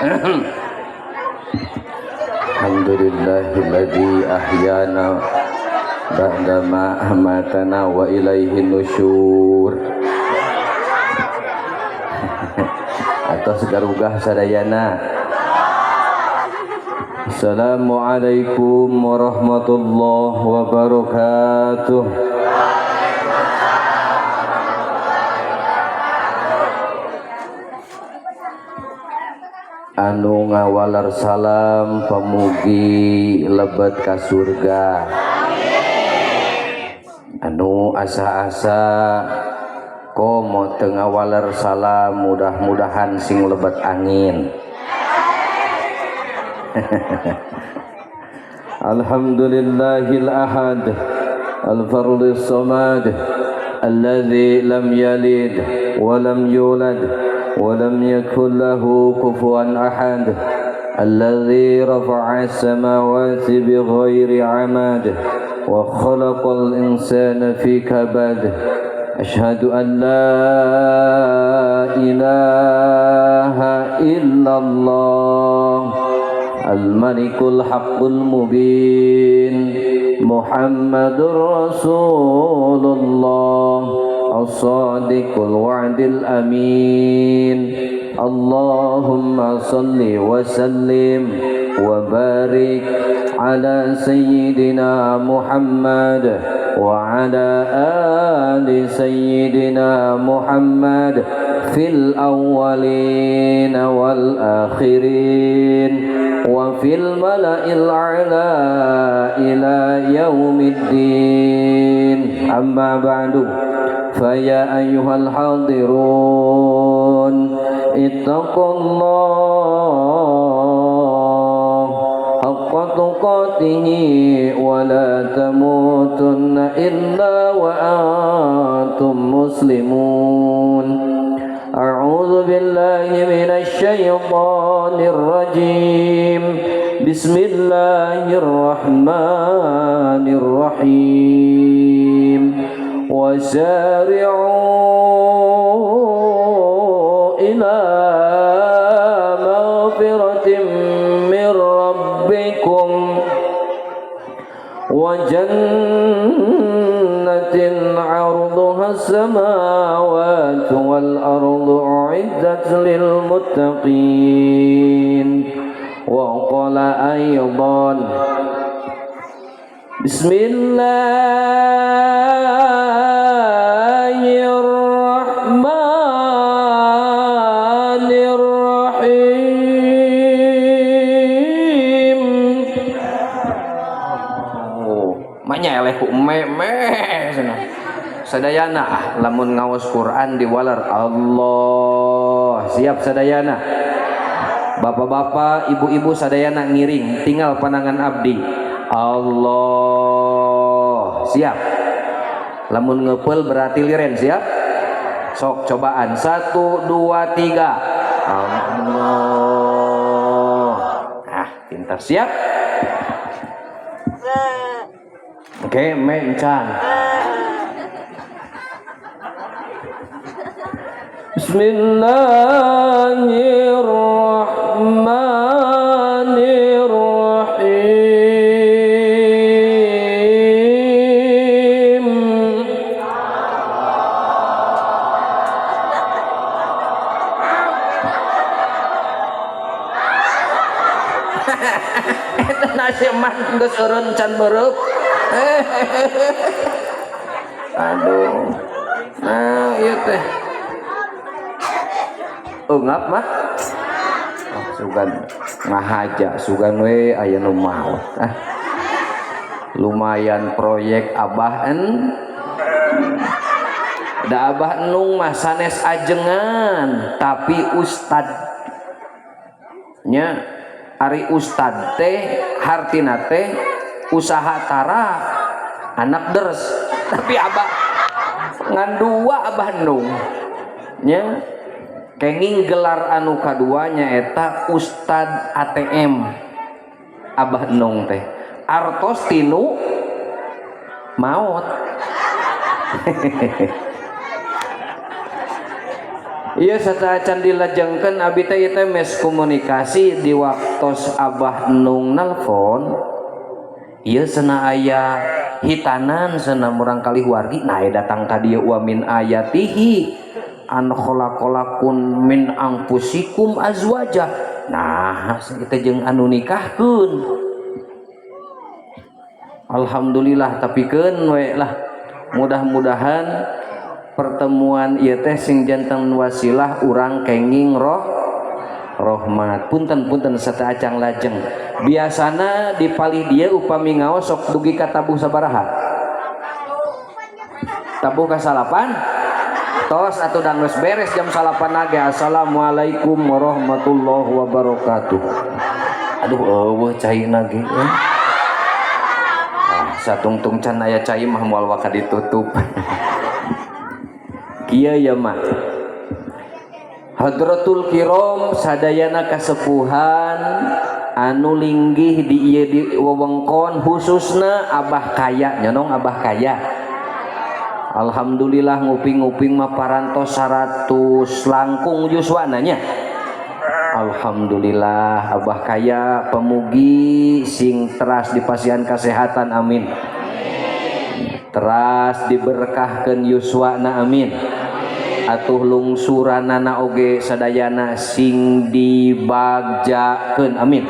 Alhamdulillahilladzi ahyana ba'dama amatana wa ilaihi nusyur. Atos garugah sadayana. Assalamualaikum warahmatullahi wabarakatuh. Anu ngawaler salam pamugi lebet ka surga. Anu asa-asa komo teu ngawaler salam mudah-mudahan sing lebet angin. Alhamdulillahil ahad al-fardis samad alladzi lam yalid wa lam yulad wa lam yakul lahu kufuwan ahad alladzi rafa'a as-samawati bighairi 'amad wa khalaqal insana fi kabad. Asyhadu an la ilaha illallah al-malikul haqqul mubin Muhammadur Rasulullah as-sadiqul wa'dil amin. Allahumma salli wa sallim wa barik ala sayyidina Muhammad wa ala ali sayyidina Muhammad fil awwalin wal akhirin wa fil mala'il a'la ila yaumiddin. Amma ba'du, fa ya ayyuhal hadirun ittaqullah haqqa tuqatihi wa la tamutunna illa wa antum muslimun. A'udzu billahi minasy syaithanir rajim. Bismillahirrahmanirrahim. Wasari'u ila maghfiratin min rabbikum wa jannatin 'arduha as-samawati wal ardu u'iddat lil muttaqin. Wa qala aydan Bismillahirrahmanirrahim. Oh, maknya eleh ku me cenah. Sadayana ah lamun ngaos Quran diwaler Allah. Siap sadayana. Bapak-bapak, ibu-ibu sadayana ngiring, tinggal pandangan abdi. Allah. Siap. Lamun ngepel berarti liren, siap? Sok cobaan 1 2 3. Allah. Ah, pintar, siap? Oke, mencan. Bismillahirrahmanirrahim. Eta nasi mah geus eureun can beureuk. Aduh. Nah, ieu teh. Eungap mah. Oh, sugan ngahaja, sugan we aya nu maot. Ah. Lumayan proyek Abah en. Da Abah Enung mah sanes ajengan, tapi ustad. Nya ari ustad teh hartina teh usaha tara anak deres, tapi abah ngan dua Abah Enung nya kenging gelar anu kaduanya eta ustad ATM. Abah Enung teh artos tinu maot. Iya, sateuacan dilajengkeun, abi teh ieu teh mes komunikasi di waktos Abah Nung nelpon. Ieu cenah aya hitanan cenah murangkalih wargi. Nah, aya datang ka dieu, wa min ayatihi an khalaqalakum min anfusikum azwaja. Nah, kita jeung anu nikahkeun. Alhamdulillah, tapi keun we lah, mudah-mudahan pertemuan ieu teh sing janten wasilah urang kenging roh rahmat. Punten, punten, sateuacan lajeng. Biasana di palih dieu upami ngaos sok dugi ka tabuh sabaraha? Tabuh ka salapan tos atuh, dan geus beres jam 9 ge. Assalamualaikum warahmatullahi wabarakatuh. Aduh, euweuh caina ge, eh. Ah, satungtung can aya cai mah moal waka ditutup. Kieu ya mah. Hadratul kirom sadayana kasepuhan anu linggih di ieu di wewengkon, khususna Abah Kaya, nyonong Abah Kaya. Alhamdulillah, nguping-nguping mah parantos 100 langkung yuswana nya. Alhamdulillah, Abah Kaya pemugi sing teras dipasihan kesehatan, amin. Teras diberkahkeun yuswana, amin. Atuh lungsuranana oge sadayana sing dibagjakeun, amin.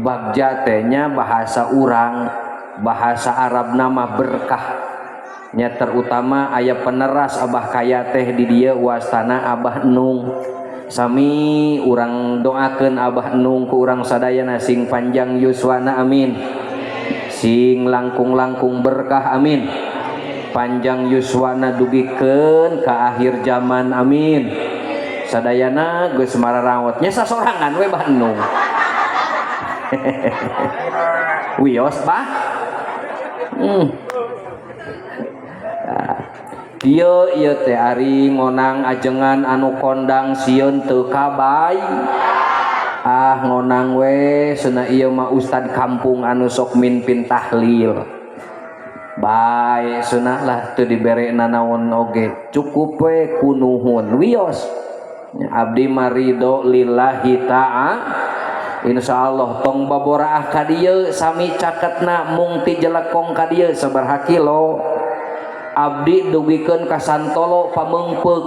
Bagja teh nya bahasa urang, bahasa Arab nama berkah nya. Terutama aya peneras Abah Kaya teh di dieu, wastana Abah Nung. Sami urang doakeun Abah Nung ku urang sadayana sing panjang yuswana, amin. Sing langkung-langkung berkah, amin. Panjang yuswana dugikeun ka akhir zaman, amin. Sadayana geus mararawat nya, sasorangan we Bah Nung. Wios, bah. Kieu ieu teh ari ngonang ajengan anu kondang sieun teu kabay. Ah, ngonang we cenah, ieu mah ustad kampung anu sok mimpin tahlil. Bae cenah lah, teu dibere nanaon oge, cukup we ku nuhun, wios. Abdi mah ridho lillahi ta'ala. Insyaallah tong baboraah ka dieu, sami caketna mung ti Jelekong ka dieu sabaraha kilo. Abdi dugikeun ka Santolo Pameungpeuk,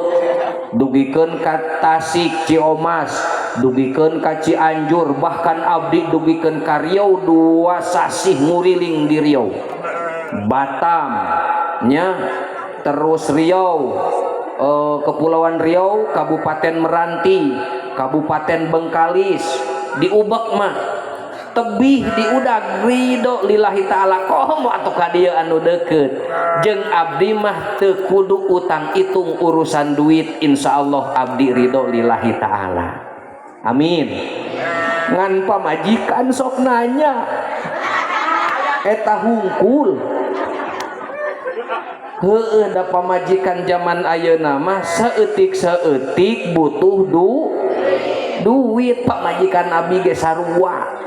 dugikeun ka Tasik Ciomas, dugikeun ka Cianjur, bahkan abdi dugikeun ka Riau, 2 sasih nguriling di Riau, Batam nya, terus Riau, Kepulauan Riau, Kabupaten Meranti, Kabupaten Bengkalis, di Ubek mah tebih di udag. Ridho lillahi ta'ala, komo atuh ka dieu anu deket jeung abdi mah teu kudu utang itung urusan duit. Insyaallah abdi ridho lillahi ta'ala, amin. Ngan pamajikan sok nanya eta hungkul. Heueuh, da pamajikan zaman ayeuna mah saeutik saeutik butuh duit. Pamajikan abdi ge sarua.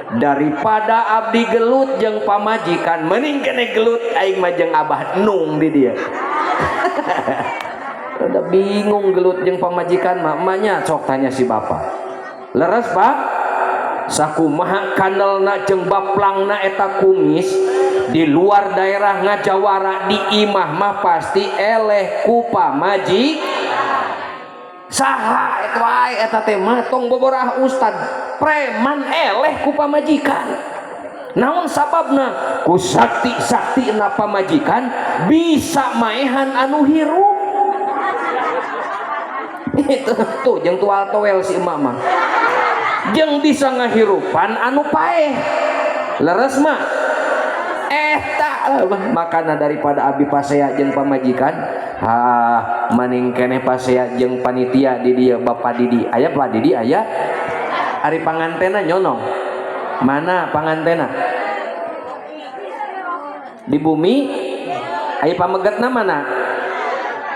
Daripada abdi gelut jeung pamajikan, mending kene gelut aing mah jeung Abah Nung di dia. Udah bingung gelut jeung pamajikan mah emaknya. Sok tanya si bapak. Leres, Pak? Sakumaha kandelna jeung baplangna eta kumis di luar daerah ngajawara, di imah mah pasti eleh ku pamajik. Saha eta wae eta teh mah, tong boborah ustad, preman eleh ku pamajikan. Naon sababna? Ku sakti-sakti na pamajikan bisa maehan anu hirup itu tuh jeung tual toel si emak mah, jeung bisa ngahirupan anu paeh. Leres mah eta. Makana daripada abi pasea jeung pamajikan, ha, maning keneh pasea jeung panitia di dieu. Bapak Didi aya? Pak Didi aya? Ari pangantena nyonong mana? Pangantena di bumi aya, pamegetna mana?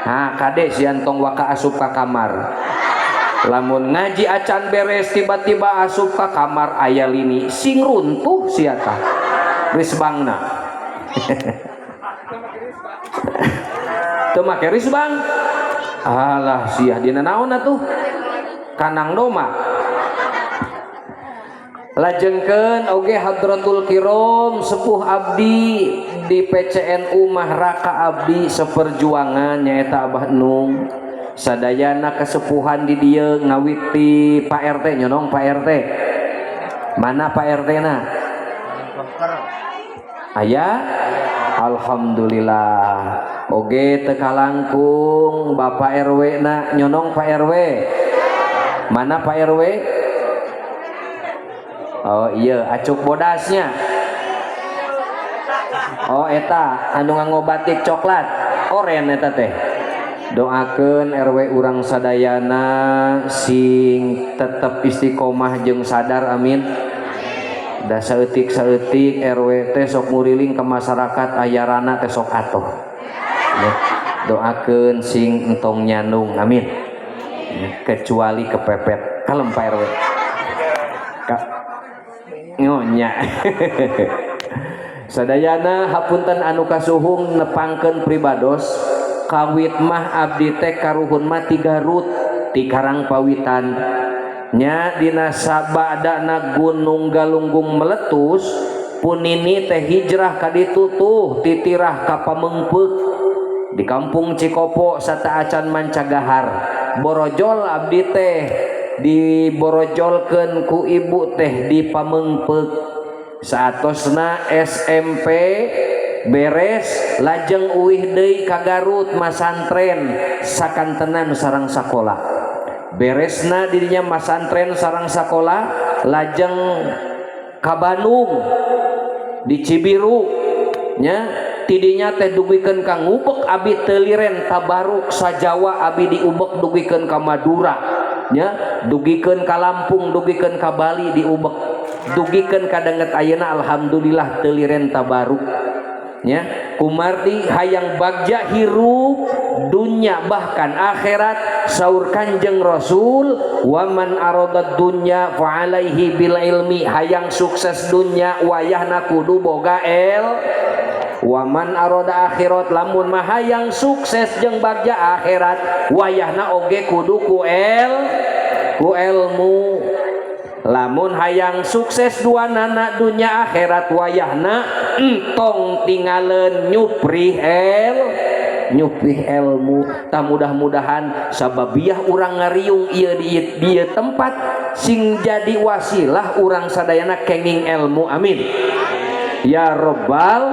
Ha, kade sian, tong waka asup ka kamar. Lamun ngaji acan beres tiba-tiba asup ka kamar aya lini, sing runtuh sia tah risbangna. Teu make risbang. Alah, sia dina naon atuh? Kanang doma. Lajengkeun oge hadratul kirom sepuh abdi di PCNU mah raka abdi seperjuangan, nyaeta Abah Nung. Sadayana kesepuhan di dieu ngawiti Pak RT. Nyonong Pak RT. Mana Pak RT na? Aya. Alhamdulillah. Oge teu kalangkung Bapak RW na. Nyonong Pak RW. Mana Pak RW? Oh iya, acuk bodasnya. Oh, eta anu nganggo batik coklat oren eta teh. Doakeun RW urang sadayana sing tetep istiqomah jeung sadar, amin. Da saeutik saeutik RW teh sok muriling ke masyarakat, ayarana teh sok atoh ya. Doakeun sing entong nyandung, amin ya, kecuali kepepet. Kalem, Pak RW. Ngonya. Sadayana hapunten anu kasuhung nepangkeun pribados. Kawit mah abdi teh karuhun mah ti Garut, ti Karangpawitan nya. Dina sabadana Gunung Galunggung meletus, punini teh hijrah ka ditu tuh, titirah ka Pameungpeuk di kampung Cikopo sateuacan Mancagahar. Borojol abdi teh diborojolkeun ku ibu teh di Pameungpeuk. Saatosna SMP beres, lajeng uih deui ka Garut masantren sakantenan sareng sakola. Beresna dirinya masantren sareng sakola, lajeng ka Bandung di Cibiru nya. Tidinya teh dugikeun ka ngubek abi teu liren tabaruk sajawa abi diubek, dugikeun ka Madura nya, dugikeun ka Lampung, dugikeun ka Bali diubek, dugikeun ka danget ayeuna. Alhamdulillah teu liren tabaruk nya. Kumardi hayang bagja hirup dunya bahkan akhirat, saur Kanjeng Rasul, "Waman aradad dunya fa alaihi bil ilmi." Hayang sukses dunya, wayahna kudu boga el. Waman aroda akhirat, lamun mah hayang sukses jeung bagja akhirat, wayahna oge kudu ku ilmu. Lamun hayang sukses dua nana, dunya akhirat, wayahna entong tingalen nyuprih ilmu. Tak mudah-mudahan sababiah urang ngariung ieu di ieu tempat sing jadi wasilah urang sadayana kenging ilmu, amin ya robbal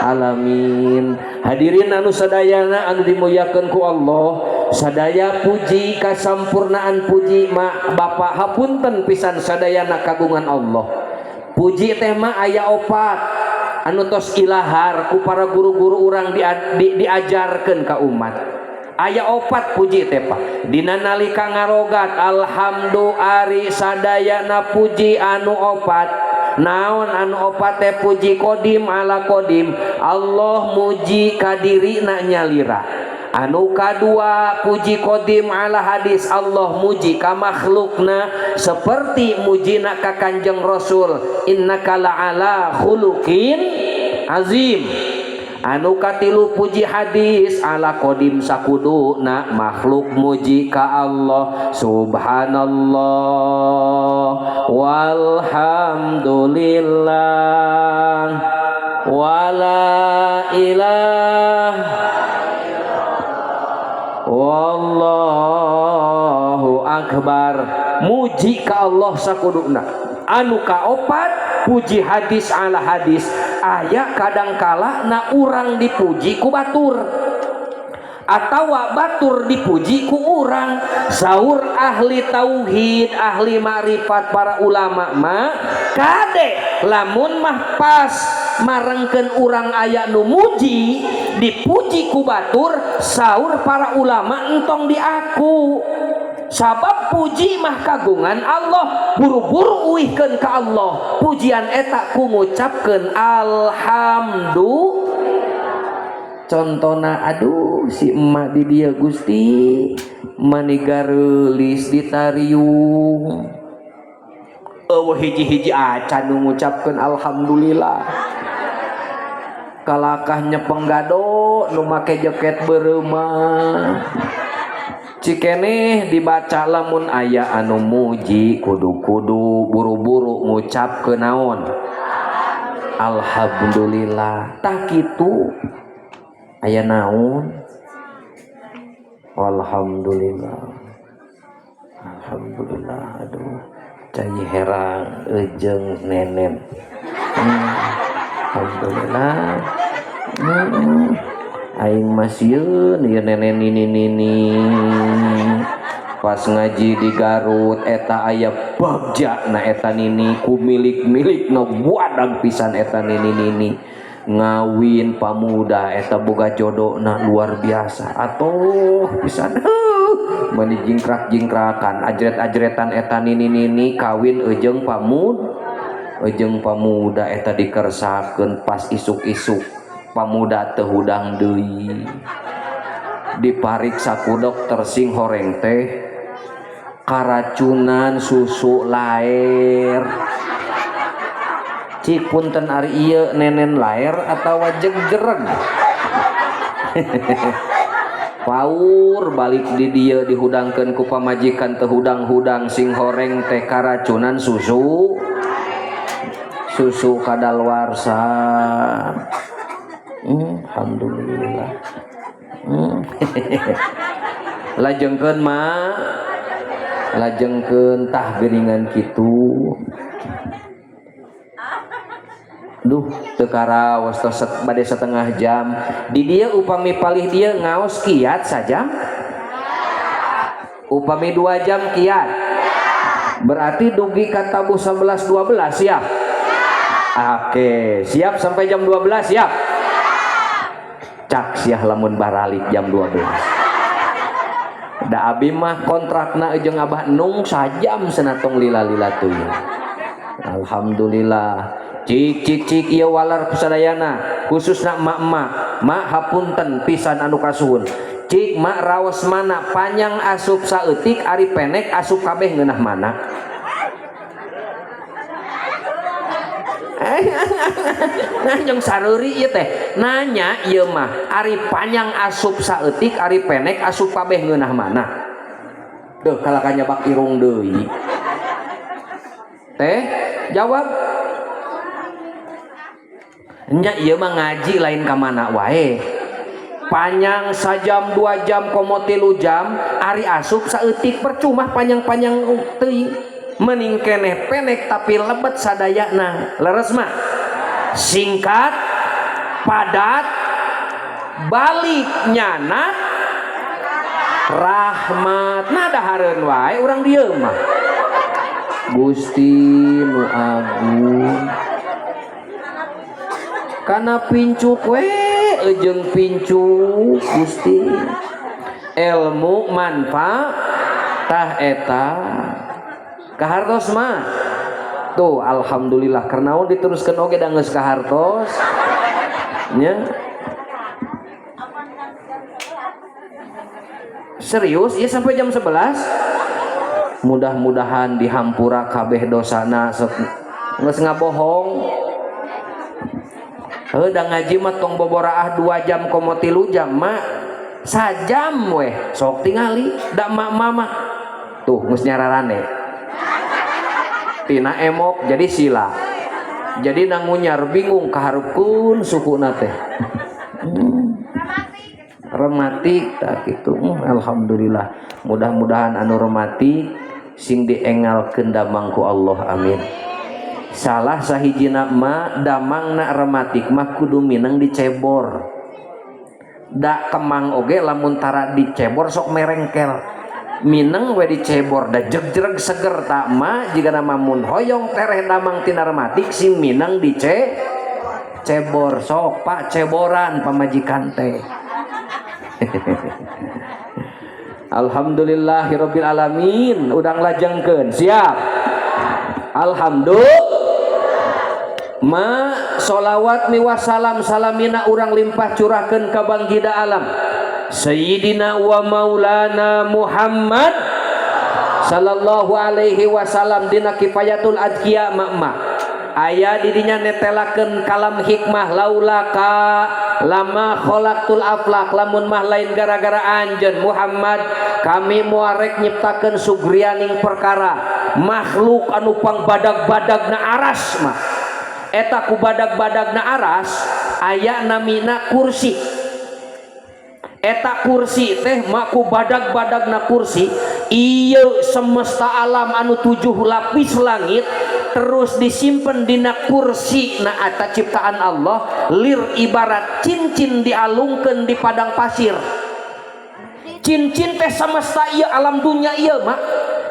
alamin. Hadirin anu sadayana anu dimuliakeun ku Allah, sadaya puji kasampurnaan puji ma Bapak hapunten pisan sadayana kagungan Allah. Puji teh mah aya opat anu tos ilahar ku para guru-guru urang diajarkeun ka umat. Aya opat puji teh, Pak. Dina nalika ngarogat, alhamdu ari sadayana puji anu opat. Naon anu opat teh? Puji kodim ala kodim, Allah muji kadirina nyalira. Anu kadua, puji kodim ala hadis, Allah muji ka makhlukna seperti mujina ka Kanjeng Rasul, "Innaka la'ala khuluqin azim." Anu katilu, puji hadis ala kodim, sakuduna makhluk muji ka Allah, "Subhanallah walhamdulillah wala ilah wallahu akbar," muji ka Allah sakuduna. Anu kaopat, puji hadis ala hadis. Aya kadangkala na urang dipuji ku batur atawa batur dipuji ku urang. Saur ahli tauhid, ahli ma'rifat, para ulama mah, kade lamun mah pas marengkeun urang aya nu muji, dipuji ku batur, saur para ulama entong diaku, sabab puji mah kagungan Allah. Buru-buru uihkeun ka Allah pujian eta ku ngucapkeun alhamdulillah. Contona, aduh, si emak di dia, Gusti, mani gareulis ditariung, eueuh hiji-hiji acan nu ngucapkeun alhamdulillah. Kalakah nyepeng gado nu make jaket beureumah. Cikeneh dibaca lamun aya anu muji kudu-kudu buru-buru ngucap ke naon alhamdulillah. Tah kitu aya naon alhamdulillah, alhamdulillah. Aduh, cai herang ejeng nenen. Alhamdulillah. Aing masieun ieu nenen nini nini pas ngaji di Garut eta aya bagja na eta nini ku milik-milik no buadag pisan eta nini nini ngawin pamuda eta boga jodohna luar biasa atuh pisan mani jingkrak-jingkrakan ajret-ajretan eta nini nini kawin ejeng pamuda eta dikersakeun pas isuk-isuk pamuda teu hudang deui dipariksa ku dokter sing horeng teh karacunan susu laer. Cik punten ari ieu nenen laer atawa jegjereg. Paur balik di dieu dihudangkeun ku pamajikan teu hudang-hudang sing horeng teh karacunan susu susu kadalwarsa. Alhamdulillah. Lajengkeun ma lajengkeun tah geuningan kitu. Duh teu karaos tos bade setengah jam. Di dieu upami palih dieu ngaos kiat sajam. Upami 2 jam kiat. Berarti dugi ka tabuh 11 12 siap. Oke, siap sampai jam 12 siap. Cak siah lamun baralik jam 12. Da abi mah kontrakna jeung Abah Nung sajam senatong lila-lila teuing. Alhamdulillah. Cik cik cik ieu walar kusadayana khususna emak-emak. Mak hapunten pisan anu kasuhun. Cik mak raos mana panjang asup saeutik ari penek asup kabeh ngeunah mana. Nah jeung sareuri ieu teh nanya ieu mah ari panjang asup saeutik ari penek asup kabeh ngeunah mana. Duh kalaka nyabak irung deui. Teh jawab. Nya ieu mah ngaji lain ka mana wae. Panjang sajam 2 jam komo 3 jam ari asup saeutik percuma panjang-panjang teuing. Mending keneh penek tapi lebet sadayana. Leres mah singkat padat balik nyana rahmat. Nah dahareun wae urang dieu mah. Gusti nu agung kana pincuk we ejeng pincuk Gusti ilmu manfaat tah eta kahartos mah tuh alhamdulillah karena diteruskan oge da geus kahartos nya. Serius ya sampai jam 11 mudah-mudahan dihampura kabeh dosana geus ngabohong. Heuh da ngaji mah tong boboraah 2 jam komo 3 jam mah sajam weh sok tingali da mak mah tuh geus nyararane tina emok jadi sila jadi nangunyar bingung kaharupkeun sukuna teh. Rematik tak kitu. Alhamdulillah mudah-mudahan anu rematik sing diengalkeun damang ku Allah amin. Salah sahijina ma damangna rematik mah kudu mineng dicebor. Da kemang oge lamun tara dicebor sok merengkel. Mineng we dicebor da jegjreg seger tak ma jigana mamun hoyong tereh damang tina rematik sing mineng dicebor sok pak ceboran pamajikan teh. Alhamdulillahirabbil alamin. Udang lajengkeun siap. Alhamdulillah. Ma solawat miwah salam salamina urang limpah curahkeun ka banggida alam Sayyidina wa Maulana Muhammad sallallahu alaihi wasallam dina kifayatul adkiya makma aya didinya netelakeun kalam hikmah laulaka Lama khalaqtul aflak, lamun mah lain gara-gara anjeun Muhammad, kami moal rek nyiptakeun sugrianing perkara makhluk anu pang badag-badagna aras mah. Eta ku badag-badagna aras aya namina kursi. Eta kursi teh maku badag-badagna kursi ieu semesta alam anu 7 lapis langit terus disimpen dina kursi na eta ciptaan Allah, lir ibarat cincin dialungkeun di padang pasir. Cincin teh semesta ieu alam dunya ieu mah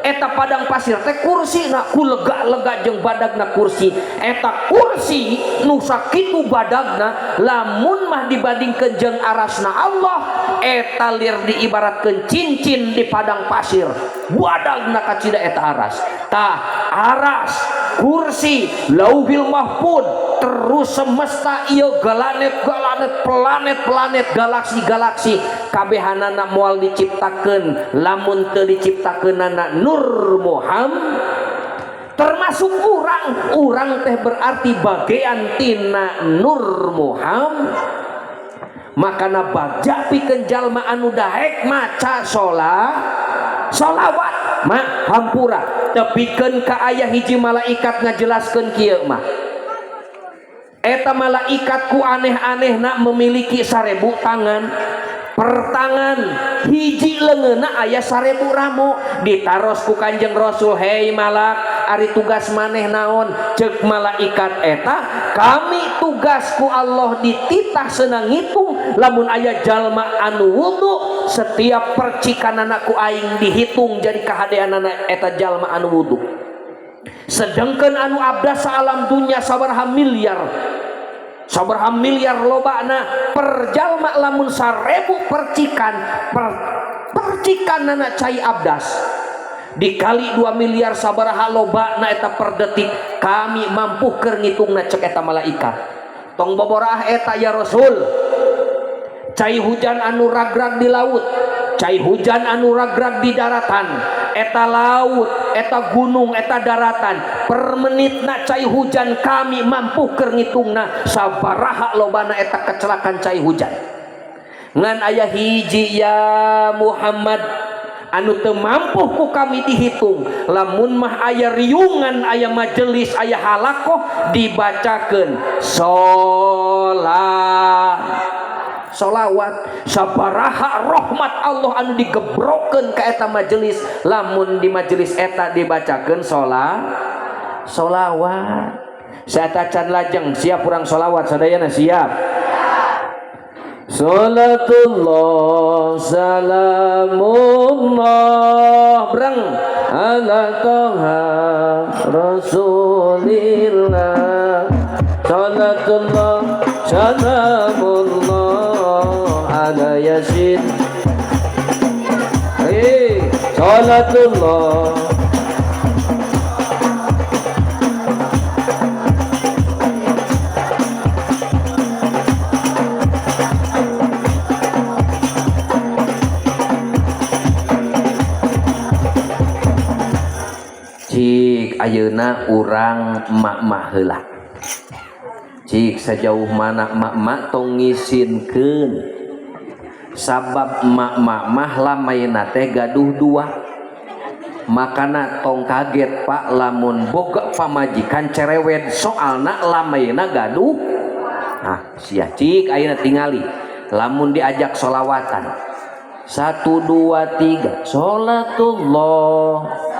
eta padang pasir teh kursi na ku lega-lega jeung badagna kursi. Eta kursi nu sakitu badagna lamun mah dibandingkeun jeung arasna Allah, eta lir diibaratkeun cincin di padang pasir, badagna kacida eta aras. Tah aras, kursi, lauhil mahfud, terus semesta ieu galanet-galanet, planet-planet, galaksi-galaksi, kabehanana moal diciptakeun lamun teu diciptakeunana Nur Muhammad, termasuk urang. Urang teh berarti bagian tina Nur Muhammad. Makana bagja pikeun jalma anu daek maca sholawat mah hampura tepikeun ka aya hiji malaikat ngajelaskeun kieu mah. Eta malaikat ku aneh-anehna memiliki 1000 tangan, per tangan hiji leungeunna aya 1000 ramo. Ditaros ku Kanjeng Rasul, hei malak, ari tugas maneh naon? Ceuk malaikat eta, kami tugas ku Allah dititah senang ngitung lamun aya jalma anu wudu, setiap percikanana ku aing dihitung jadi kahadeanana eta jalma anu wudu. Sedangkan anu abdas alam dunya sabaraha miliar, sabaraha miliar lobana, per jalma lamun 1000 percikan, per percikan nana cai abdas dikali 2 miliar sabaraha lobana eta per detik, kami mampu keur ngitungna. Cek eta malaikat, tong boborah eta ya Rasul, cai hujan anu ragrag di laut, cai hujan anu ragrag di daratan, eta laut, eta gunung, eta daratan, per menitna cai hujan kami mampu keur ngitungna sabaraha lobana eta kecelakaan cai hujan. Ngan aya hiji ya Muhammad anu teu mampu ku kami dihitung, lamun mah aya riungan, aya majelis, aya halakoh dibacakeun sholawat, sabaraha rahmat Allah anu digebrokeun ka eta majelis lamun di majelis eta dibacakeun sholawat. Saeta can lajeng siap urang sholawat sadayana? Siap. Salatullah salamullah breng ala toha Rasulillah. Salatullah salamullah ala yasin. Hey, salatullah. Cik ayeuna urang emak-emak heula. Cik sejauh mana emak-emak tong ngisinkeun, sabab emak-emak mah lamayna teh gaduh dua. Makana tong kaget pak lamun boga pamajikan cerewet, soalna lamayna gaduh. Nah sia cik ayeuna tingali lamun diajak sholawatan 1 2 3 sholatullah.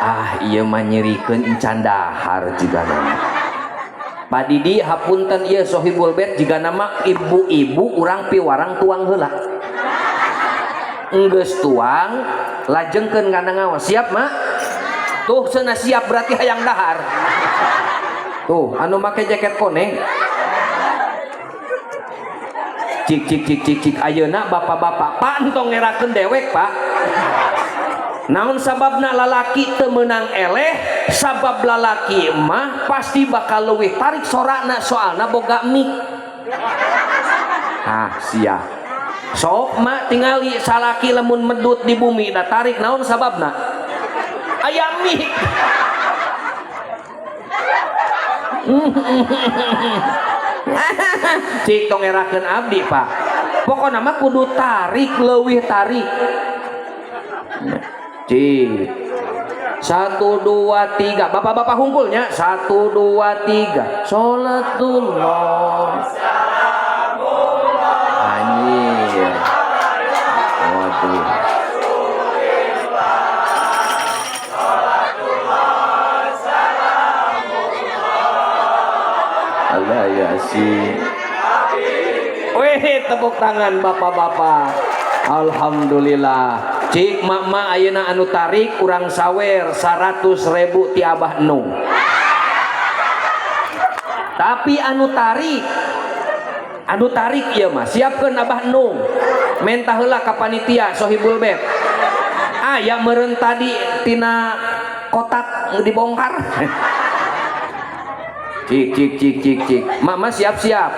Ah ieu mah nyerikeun encan dahar jiga nama. Pak Didi hapunten ieu sohibul bait jiga nama ibu-ibu urang piwarang tuang heula. Enggeus tuang lajengkeun kana ngaos. Siap mak? Tuh cenah siap berarti hayang dahar. Tuh anu make jaket koneng. Cik cik cik cik cik ayeuna bapak-bapak pak entong ngerakeun dewek pak. Naon sababna lalaki teu meunang eleh? Sabab lalaki mah pasti bakal leuwih tarik sorana, soalna boga mik. Ah sia. Sok mak tingali salaki lamun medut di bumi da tarik, naon sababna? Aya mik. Cik tong ngerakeun abdi pak. Pokona mah kudu tarik, leuwih tarik. Cik. 1 2 3. Bapak-bapak hungkulnya. 1 2 3. Salatullah. Anjir. Waduh. Allah yasin. Wih, tepuk tangan bapak-bapak. Alhamdulillah. Cik mak-mak ayeuna anu tarik urang sawer 100.000 ti Abah Nung. Tapi anu tarik ieu mah siapkeun Abah Nung. Menta heula ka panitia Sohibul Bait. Aya meureun tadi tina kotak dibongkar. Cik cik cik cik cik. Mak-mak siap-siap.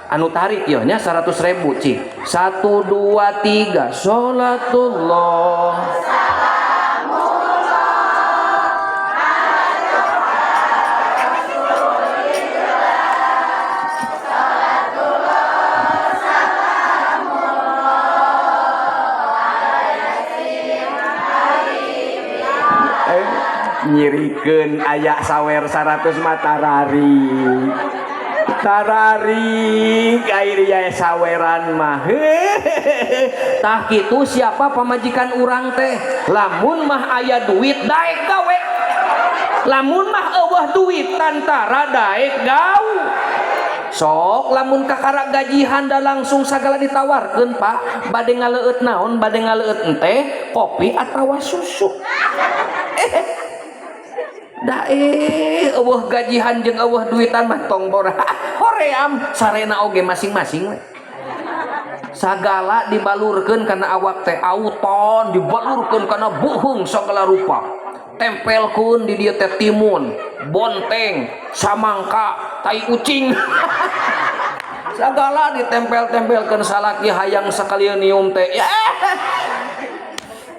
Anu tarik ieu nya 100.000 cik. 1 2 3. Salatullah. Nyirikeun aya sawer 100 mah tararik. Tararik air ya saweran mah. Tah kitu siapa pamajikan urang teh? Lamun mah aya duit daek gawe. Lamun mah eueuh duit tantara daek gawe. Sok lamun kakara gajihan da langsung sagala ditawarkeun Pak. Bade ngaleueut naon? Bade ngaleueut enteh, kopi atawa susu. Da eueuh gajihan jeung eueuh duitan mah tong bora. Hoream sarena oge masing-masing we. Sagala dibalurkeun kana awak teh, auton dibalurkeun kana buhung sagala rupa. Tempelkeun di dieu teh timun, bonteng, samangka, tai ucing. Sagala ditempel-tempelkeun salaki hayang sakalian nium teh.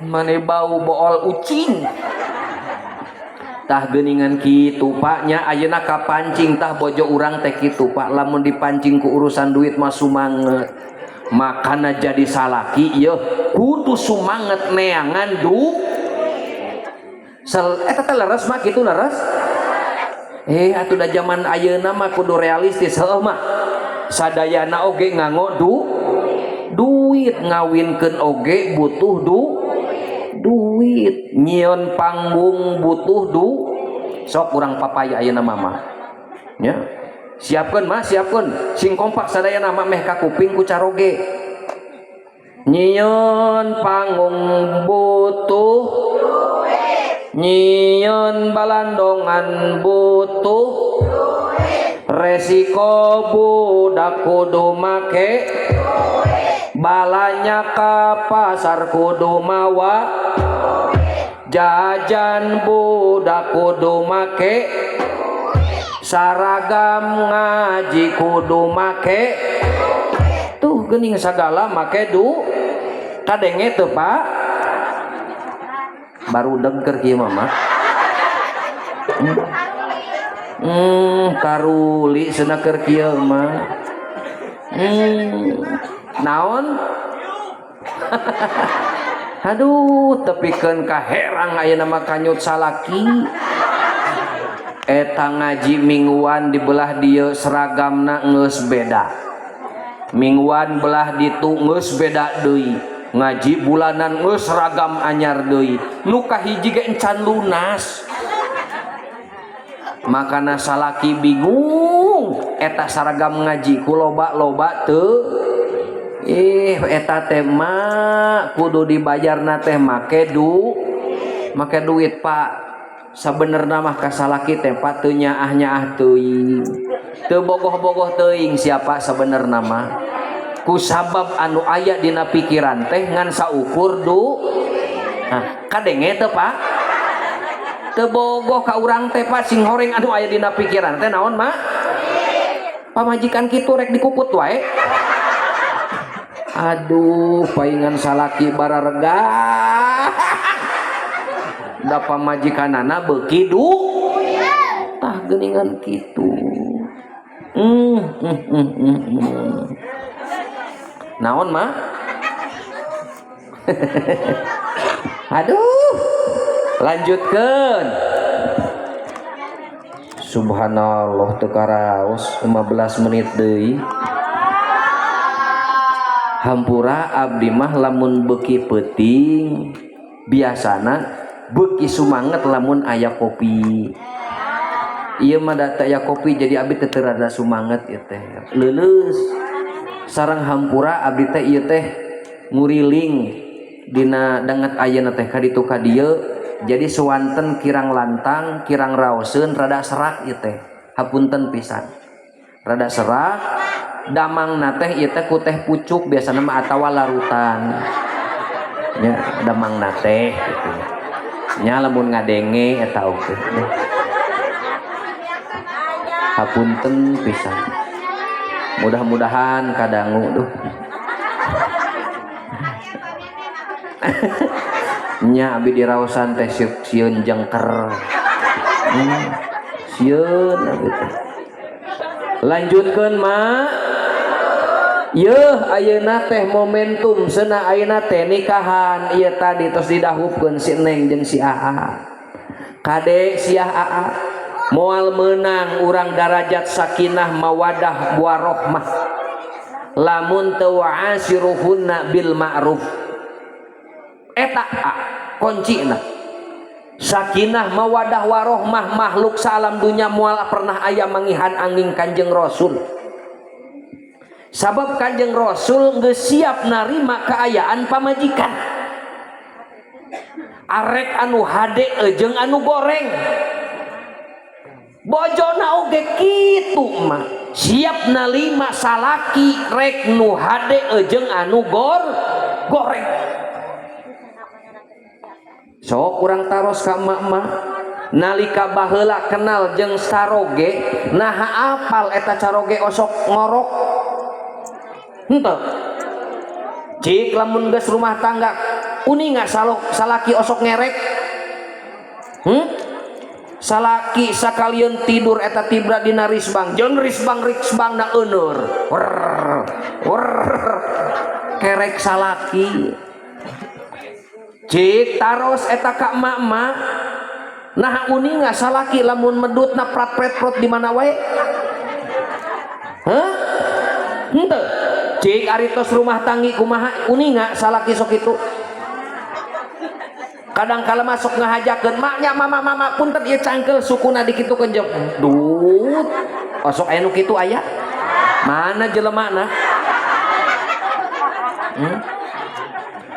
Mane bau bool ucing. Tah geuningan kitu Pak nya ayeuna kapancing tah bojo urang teh kitu Pak, lamun dipancing ku urusan duit mah sumanget. Makana jadi salaki ieu kudu sumanget neangan du sel eta teh leres mah kitu leres. Atuh da zaman ayeuna mah kudu realistis heuh mah. Sadayana oge nganggo duit, ngawinkeun oge butuh duit, nyieun panggung butuh sok urang papaya ayeuna mama nya. Siapkeun mah, siapkeun sing kompak sadayana mah meh ka kuping ku caroge. Nyieun panggung butuh duit, nyieun balandongan butuh duit, resiko budak kudu make duit, balanya ka pasar kudu mawa duit, jajan budak kudu make duit, saragam ngaji kudu make duit. Tuh geuning sagala make du kadenge teu Pak? Baru dengker kieu mama. Karuli cenah keur kieu mah. Naon? Aduh, tepikeun ka herang ayeuna mah kanyut salaki. Eta ngaji mingguan di belah dieu seragamna geus beda. Mingguan belah ditu geus beda deui. Ngaji bulanan geus seragam anyar deui. Nu kahiji ge encan lunas. Makana salaki bingung eta seragam ngaji ku loba-loba teu. Eta teh mah kudu dibayarna teh make make duit Pak. Sabenerna mah ka salaki teh Pak teu nyaah-nyaah teuing. Teu bogoh-bogoh teuing siapa sabenerna mah. Ku sabab anu aya dina pikiran teh ngan saukur Hah, kadenge teu, Pak? Teu bogoh ka urang teh, Pak. Sing horeng anu aya dina pikiran teh naon, Mak? Pamajikan kitu rek dikukut wae. Aduh, paingan salaki bararegah da pamajikanana beuki du tah geuningan kitu. Naon, Mak? Aduh, lanjutkeun. Subhanallah, teu karaos 15 menit deui. Hampura, abdi mah lamun beuki peuting biasana beuki sumanget lamun aya kopi. Ieu mah da teu aya kopi, jadi abdi teh teu rada sumanget ieu teh. Leuleus. Sareng hampura, abdi teh ieu teh nguriling dina danget ayeuna teh ka ditu ka dieu, jadi suwanten kirang lantang, kirang raoseun, rada serak ieu teh. Hapunten pisan. Rada serak. Damangna teh ieu teh ku teh pucuk biasana mah atawa larutan. Nya damangna teh gitu. Nya lamun ngadenge eta oge. Hapunten pisan. Mudah-mudahan kadangu duh. Nya abi diraosan teh sieun jengker. Sieun abi teh. Lanjutkeun, Mak. Yeuh, ayeuna teh momentum cenah ayeuna teh nikahan ieu tadi tos didahupkeun si Neng jeung si Aa. Kade siah Aa, moal meunang urang darajat sakinah mawadah warohmah lamun teu wa'ashiruhunna bil ma'ruf. Eta a kuncina. Sakinah mawadah warohmah makhluk saalam dunya moal pernah aya mangihan angin Kanjeng Rasul. Sabab Kanjeng Rasul geus siap narima kaayaan pamajikan. Arek anu hade jeung anu goreng. Bojona oge kitu mah. Siap nalima salaki rek nu hade jeung anu goreng. Sok urang taros ka emak-emak. Nalika baheula kenal jeung saroge, naha apal eta caroge osok ngorok? Henteu. Cik lamun geus rumah tangga uninga salaki osok ngerek? Salaki sakalian tidur eta tibra dina risbang, jeung risbang risbang na euneur. Wer, wer, kerek salaki. Cik taros eta ka emak-emak, naha uninga salaki lamun medut na prat pret prot di mana wae? Hah? Henteu. Cik ari tos rumah tanggi kumaha uninga salaki sok itu? Kadang kala masuk ngahajakeun maknya, mama mama punten ieu cangkeul sukuna dikitukeun jeung dut. Osok aya nu kitu aya? Mana jelemana?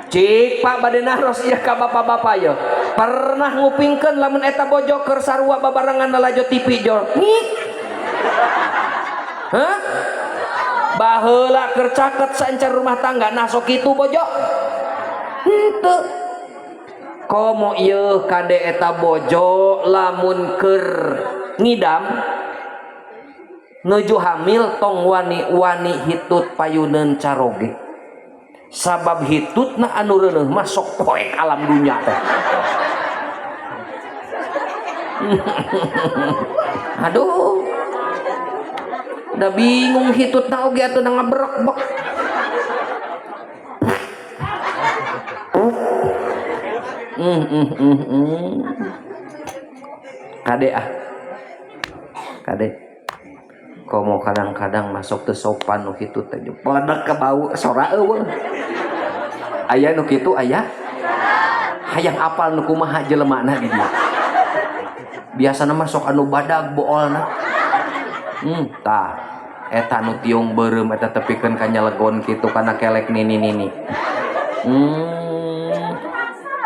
Cik Pak, bade naros ieu ka bapak-bapak ye. Pernah ngupingkeun lamun eta bojo keur sarua babarengan lalajo TV jo? Ngik. Hah? Baheula keur caket saencan rumah tangga, nah sok kitu bojo? Henteu. Komo ieu kade eta bojo lamun keur ngidam nuju hamil tong wani-wani hitut payuneun caroge. Sabab hitutna anu reuneuh mah sok poek alam dunya teh. Aduh. Udah bingung hitutna oge atuh da ngabrek bek. Kade ah. Kade. Komo kadang-kadang masuk teu sopan nu kitu teh peledak ke bau sora eueuh. Aya nu kitu aya? Hayang apal nu kumaha jelemana di dieu. Biasana mah sok anu badag boolna. Tah eta nu tiung beureum eta tepikeun ka nyalegon kitu kana kelek nini-nini.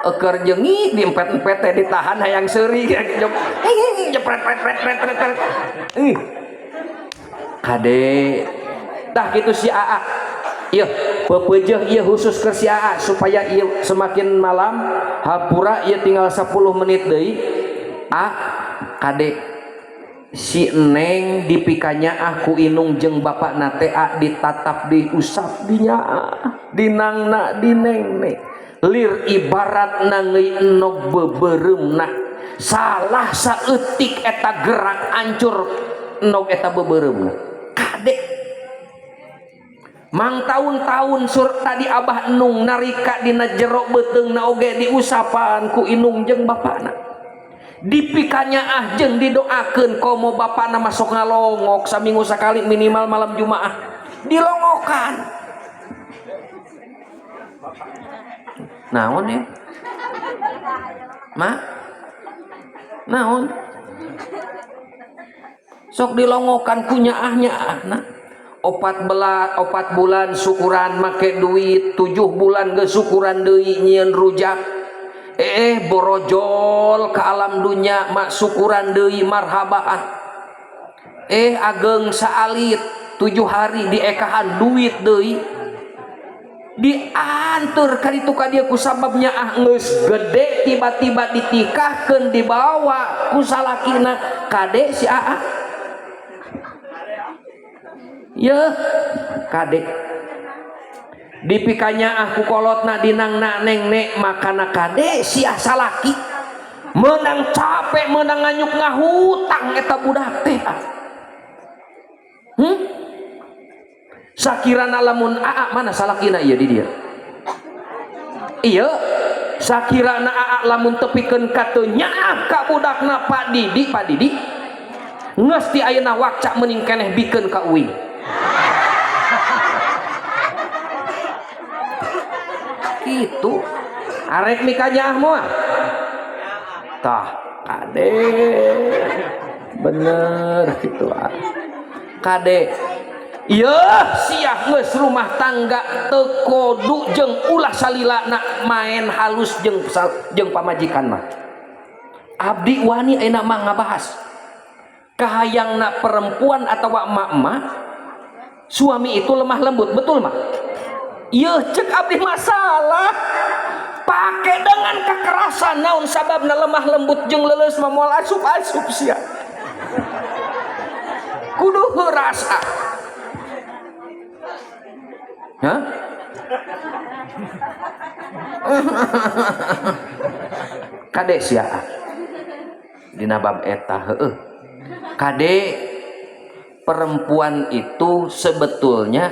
Eukeur jeungit diempet-empet teh ditahan hayang seuri jepret pret pret pret pret pret. Ih. Kade. Tah kitu si Aa. Ieu Pepeujeuh ieu khusus keur si AA supaya ieu semakin malam hampura ieu tinggal 10 menit deui. A kade si Neng dipikanyaah ku inung jeung bapakna teh A ditatap diusap dinyaah dinangna dinengnek lir ibarat nangeui enog beubeuremna salah saeutik eta gerak ancur enog eta beubeuremna kade mang tahun-tahun sur tadi abah enung narika dina jero beuteungna oge diusapan ku inung jeung bapakna dipikanyaah jeung didoakeun komo bapakna masuk ngalongok saminggu sakali minimal malam Jumaah dilongokan naon ya ma naon sok dilongokan ku nyaah-nyaahna 4 bulan syukuran make duit 7 bulan geus syukuran deui nyieun rujak borojol ke alam dunia mak syukuran deui marhabaan ageng saalit 7 hari diekahan duit deui diantur ka ditu ka dieu ku sababnya ah geus gede tiba-tiba ditikahkeun dibawa ku salakina kade si aa yeuh kade dipikanyaah ku kolotna dinangna neng nek makana kade si salaki menang capek menang nganyuk ngahutang eta budak teh sakirana lamun aa mana salakina ieu di dieu ieu sakirana aa lamun tepikeun ka teu nyaah ka budakna Pak Didi Pak Didi geus ti ayeuna wakca meuning keneh bikeun ka uing kitu arek mikanyaah moal tah kade bener kitu ah kade yeuh siah geus rumah tangga teu kodu jeung ulah salilana main halus jeung pamajikan mah abdi wani ayeuna mah ngabahas kahayangna perempuan atawa emak-emak suami itu lemah lembut betul mah yeuh cek abdi masalah pake dengan kekerasan naon sababna lemah lembut jeung leuleus mah moal asup-asup sia kudu rasa. Hah? Kade sia dina bab eta heueuh kade perempuan itu sebetulnya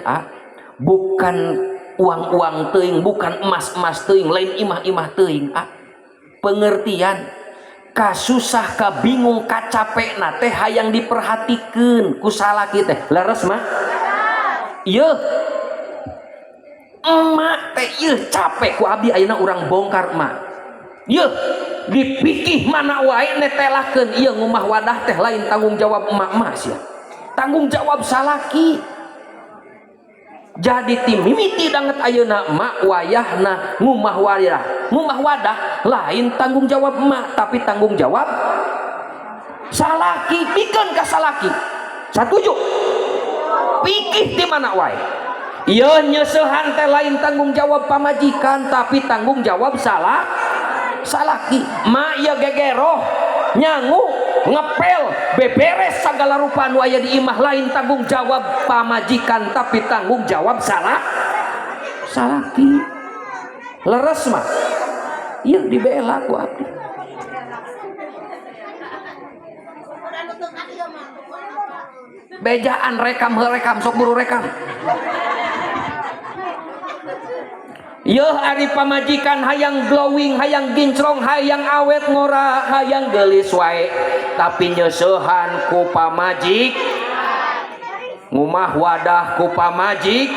bukan uang-uang teuing bukan emas-emas teuing lain imah-imah teuing pengertian kasusah ka bingung ka capekna teh hayang diperhatikeun ku salaki teh leres mah ieu emak teh ieu capek ku abdi ayeuna urang bongkar emak ieu dipikih mana wae netelakeun ieu ngumah wadah teh lain tanggung jawab emak-emak sia tanggung jawab salaki jadi tim mimiti danget ayeuna emak wayahna ngumah wadah lain tanggung jawab emak tapi tanggung jawab salaki pikeun ka salaki satuju pikih di mana wae ieu nyeusehan teh lain tanggung jawab pamajikan tapi tanggung jawab salaki ma ieu gegeroh nyangu ngepel beberes sagala rupa nu aya di imah lain tanggung jawab pamajikan tapi tanggung jawab salaki leres mah ieu dibela ku abdi bejaan rekam rekam sok buru rekam yeuh ari pamajikan hayang glowing hayang gincrong hayang awet ngora hayang geulis wae tapi nyeusehan ku pamajik ngumah wadah ku pamajik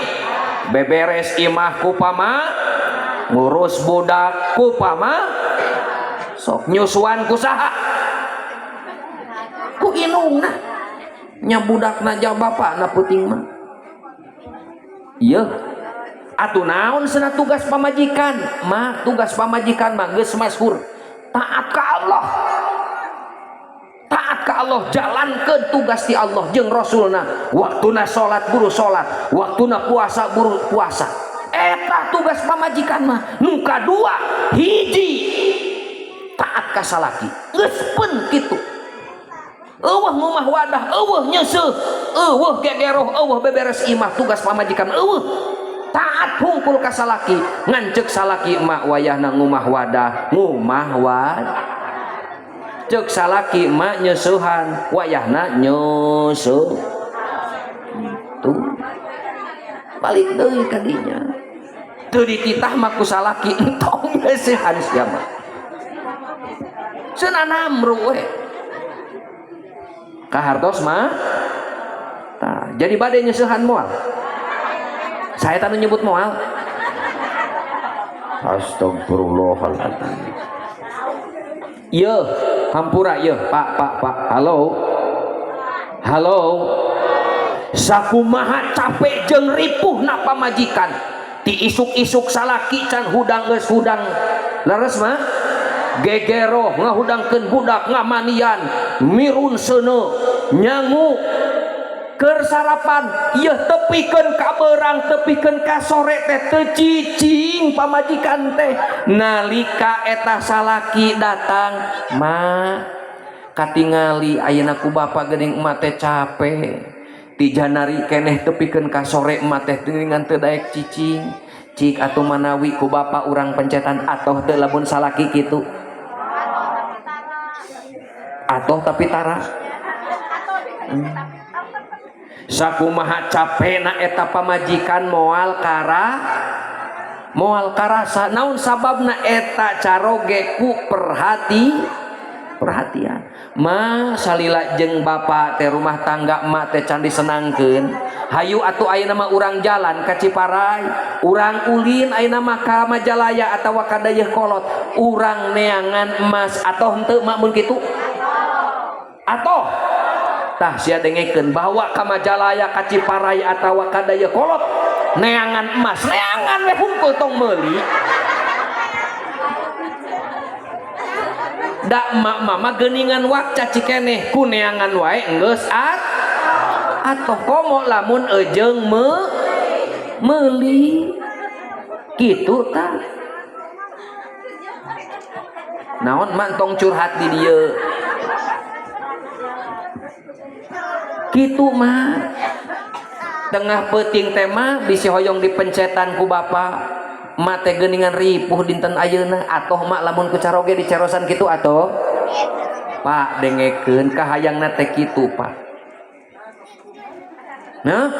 beberes imah ku pama ngurus budak ku pama sok nyusuan ku saha ku inungna nya budakna jauh bapakna peuting mah ieu atuh naon cenah tugas pamajikan mah tugas pamajikan mah geus masyhur taat ka Allah taat ka Allah jalankeun tugas ti Allah jeung Rasulna waktuna salat buru salat waktuna puasa buru puasa Eta tugas pamajikan mah. Nu kadua hiji taat ka salaki. Geus peun kitu. Eueuh ngumah wadah, eueuh nyeuseuh, eueuh gegeroh, eueuh beberes imah, tugas pamajikan eueuh. Taat hungkul ka salaki, ngan ceuk salaki emak wayahna ngumah wadah, ngumah wadah. Ceuk salaki emak nyeusuhan, wayahna nyeusuh. Tuh. Balik deui ka dinya. Teu dititah mah ku salaki entong nyeusuhan sia mah. Cenah namru we. Kahartos mah tah, jadi bade nyeusuhan moal. Saya tanu nyebut moal. Astagfirullahaladzim. Ieu hampura ieu, Pak, Pak, Pak. Halo. Halo. Sakumaha capek jeung ripuhna pamajikan. Ti isuk-isuk salaki can hudang geus hudang. Leres mah? Gegeroh ngahudangkeun budak ngamanian, mirun seuneu, nyangu keur sarapan, ieu tepikeun ka beurang, tepikeun ka sore teh teu cicing pamajikan teh. Nalika eta salaki datang, "Ma, katingali ayeuna ku bapa geuning emak teh capek. Ti janari keneh tepikeun ka sore emak teh geuningan teu daek cicing. Cik atuh manawi ku bapa urang pencetan." Atoh teu lamun salaki kitu? Atoh tapi tara. Sakumaha capena eta pamajikan moal kara moal karasa. Naon sababna? Eta caroge ku perhatian. Ma, salila jeung bapa teh rumah tangga emak teh can disenangkeun. Hayu atuh ayeuna mah urang jalan ka Ciparai, urang ulin ayeuna mah ka Majalaya atawa ka Dayeuhkolot, urang neangan emas. Atoh henteu mak mun kitu? Atoh. Tah sia dengekeun, bawa ka Majalaya, ka Ciparai atawa ka Dayeuhkolot neangan emas, neangan we hungkul, tong meuli. Da emak mama geuningan wakca cikeneh ku neangan wae enggeus at atoh, komo lamun ejeung meuli kitu tah. Naon mak tong curhat di dieu kitu mah. Tengah peuting teh mah bisi hoyong dipencetan ku bapa. Mak teh geuningan ripuh dinten ayeuna. Atoh mak lamun ku caroge dicerosan kitu? Atoh. Pak, dengekeun, kahayangna teh kitu, Pak. Nah,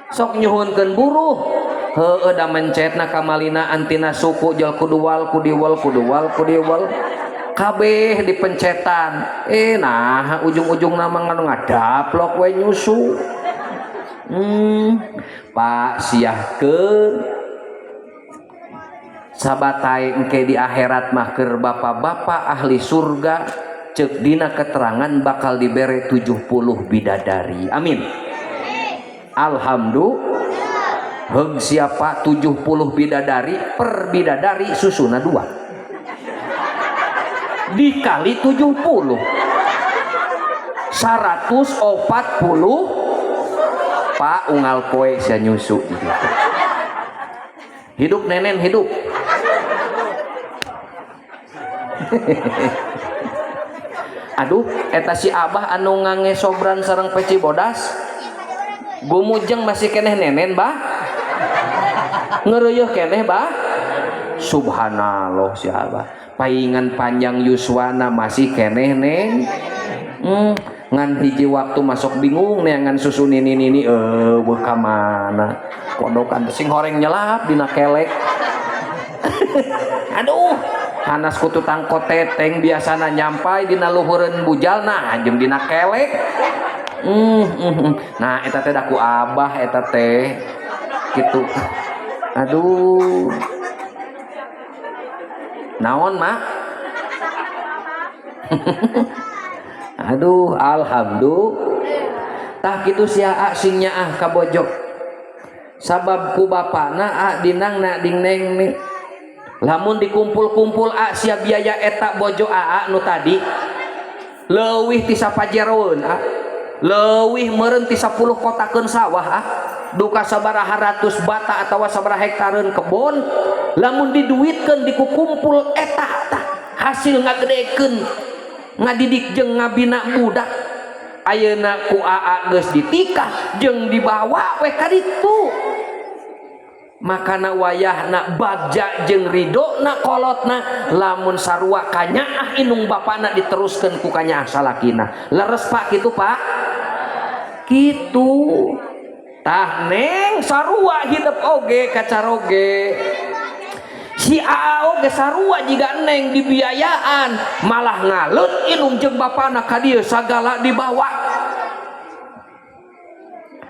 sok nyuhunkeun buruh. Heueuh da mencetna kamalina antina suku jol kuduwal kudiwal kuduwal kudiwal kabeh dipencetan. Nah ujung-ujung nama ngadaplok we nyusu. Pak, siahkeun sabatai engke di akhirat mah keur bapak-bapak ahli surga, ceuk dina keterangan bakal dibere 70 bidadari. Amin. Alhamdulillah. Heug siapa 70 bidadari, per bidadari susuna 2 dikali 70 140. Pak, unggal poe sia nyusu gitu. Hidup nenen hidup. Aduh, eta si abah anu ngange sobran sareng peci bodas gumujeng masih keneh nenen bah, ngereuyeih keneh bah. Subhanallah, si abah paingan panjang yuswana masih keneh neng. Ngan hiji waktu masuk bingung neangan susu nini nini eueuh ka mana kodokan sing horeng nyelap dina kelek. Aduh, hanas kutu tangko teteng biasana nyampai dina luhureun bujal, nah jeung dina kelek. Nah eta teh daku abah eta teh kitu. Aduh, naon mak. Aduh, alhamdulillah. Tah kitu sia a sing nyaah ka bojo, sabab ku bapana a dinang na ding neng nih. Lamun dikumpul-kumpul a sia biaya eta bojo aa nu tadi leuwih ti sapajeroeun a, leuwih meureun ti 10 kotakeun sawah a. Duka sabaraha ratus bata atawa sabaraha hektareun kebon, lamun diduitkeun dikukumpul eta tah hasil ngagedekeun ngadidik jeung ngabina budak. Ayeuna ku aa geus ditikah jeung dibawa we ka ditu. Makana wayahna bagja jeung ridona kolotna lamun sarua kanyaah indung bapana diteruskeun ku kanyaah salakina. Leres Pak kitu Pak? Kitu. Tah neng sarua hidup oge kacaroge. Si aa oge sarua jiga neng dibiayaan malah ngaleut indung jeung bapana ka dieu sagala dibawa.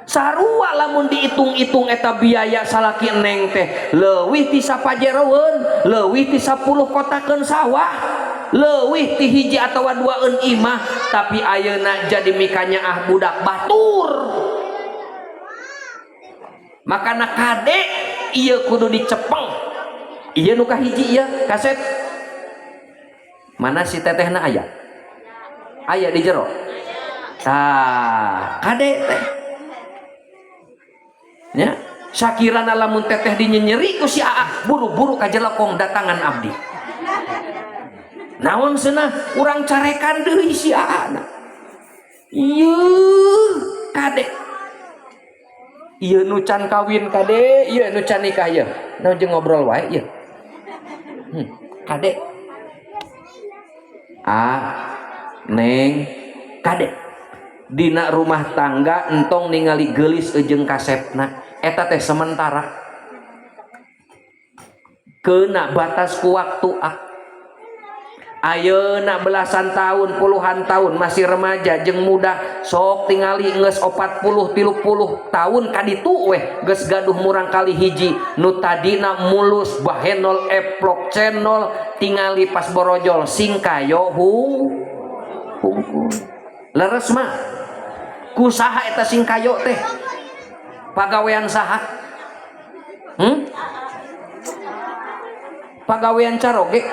Sarua lamun dihitung-hitung eta biaya salaki neng teh leuwih ti sapajeroeun, leuwih ti 10 kotakeun sawah, leuwih ti hiji atawa duaeun imah, tapi ayeuna jadi mikanyaah budak batur. Makana kade ieu kudu dicepeng. Ieu nu kahiji ieu kaset. Mana si tetehna aya? Aya di jero. Tah, kade teh. Nya, sakirana lamun teteh dinyenyeri ku si aa, buru-buru ka jelekong datangan abdi. Naon cenah urang carekan deui si aa na. Ieu kade. Ieu nu can kawin kade, ieu nu can nikah ieu. Naon jeung ngobrol wae ieu. Kade. Ah, neng, kade. Dina rumah tangga entong ningali geulis jeung kasepna, eta teh sementara. Kena batas ku waktu ah. Ayeuna belasan tahun, puluhan tahun masih remaja jeung muda, sok tingali geus 40 30 tahun kaditu weh geus gaduh murang kali hiji nu tadina mulus bahenol eplok cenol tingali pas borojol singkayo hungkul. Leres mah kusaha eta singkayo teh pagawean saha? Pagawean caroge.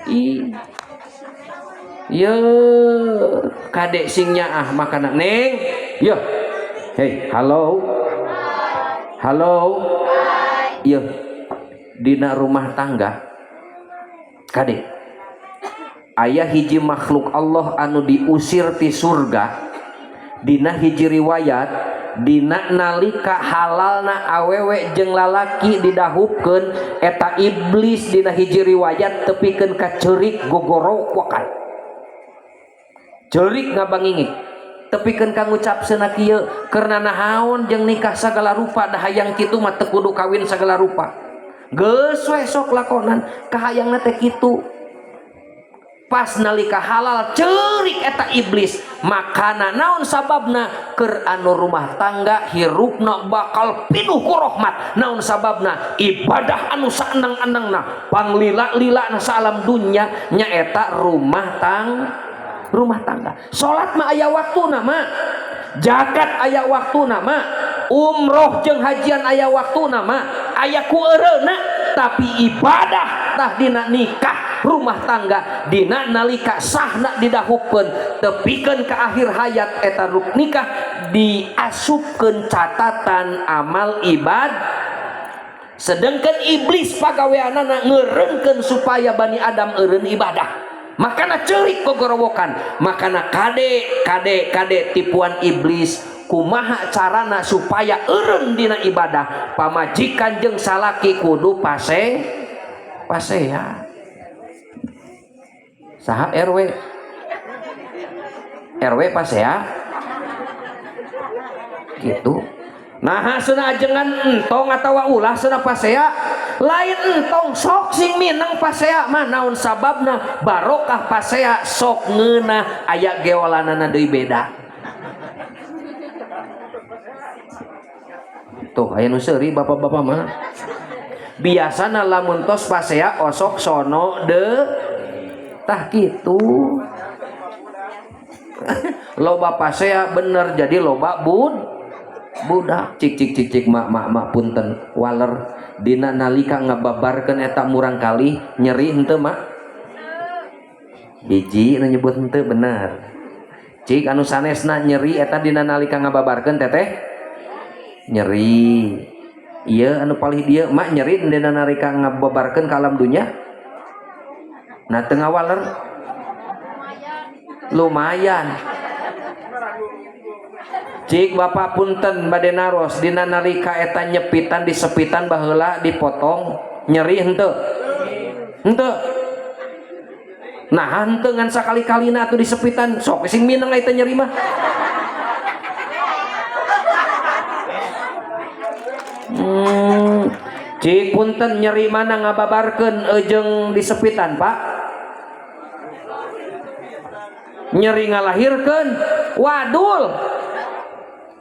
Ih. Ye, kadek sing nyaah makana neng. Yo. Hey, halo. Halo. Yo. Dina rumah tangga kadek aya hiji makhluk Allah anu diusir ti surga. Dina hiji riwayat dina nalika halalna awewe jeung lalaki didahupkeun eta iblis dina hiji riwayat tepikeun ka ceurik gogorowokan, ceurik ngabangingik tepikeun ka ngucap cenah kieu karena nahaon jeung nikah sagala rupa da hayang kitu mah teu kudu kawin sagala rupa geus we sok lakonan kahayangna teh kitu. Pas nalika halal ceurik eta iblis makana naon sababna keur anu rumah tangga hirupna bakal pinuh ku rahmat naon sababna ibadah anu saenang-enangna panglila-lilana saalam dunya nyaeta rumah tangga. Salat mah aya waktuna mah, zakat aya waktuna mah, umroh jeung hajian aya waktuna mah, aya ku eureuna, tapi ibadah tah dina nikah rumah tangga dina nalika sahna didahupkeun tepikeun ka akhir hayat eta ruk nikah diasupkeun catatan amal ibad. Sedangkan iblis pagaweanana ngeureunkeun supaya Bani Adam eureun ibadah. Makana ceurik gogorowokan, makana kade kade kade tipuan iblis kumaha carana supaya eureun dina ibadah pamajikan jeung salaki kudu pase pasea. Saha RW? RW pasea? Gitu. Nah, cenah ajengan entong atawa ulah cenah pasea? Lain entong sok sing mineng pasea mah naon sababna barokah pasea sok ngeunah aya geolanana deui beda. Tuh aya nu seuri bapak-bapak mah. Biasana lamun tos pasea osok sono de tah kitu. Loba pasea bener jadi loba budak cik cik cik cik mak mak mak punten waler dina nalika ngababarkeun eta murang kali nyeri henteu mak hiji nu nyebut henteu bener cik anu sanesna nyeri eta dina nalika ngababarkeun teteh Nyeri. Iya anu palih dieu mak nyeri dina nalika ngababarkeun ka alam dunya. Nah teu ngawaler. Lumayan. Cik bapak punten bade naros dina nalika eta nyepitan disepitan baheula dipotong nyeri henteu? Henteu. Nah henteu ngan sakali-kalina atuh disepitan sok sing mineng eta nyeri mah. Cik punten nyeri mana ngababarkeun jeung disepitan Pak? Nyeri ngalahirkeun wadul.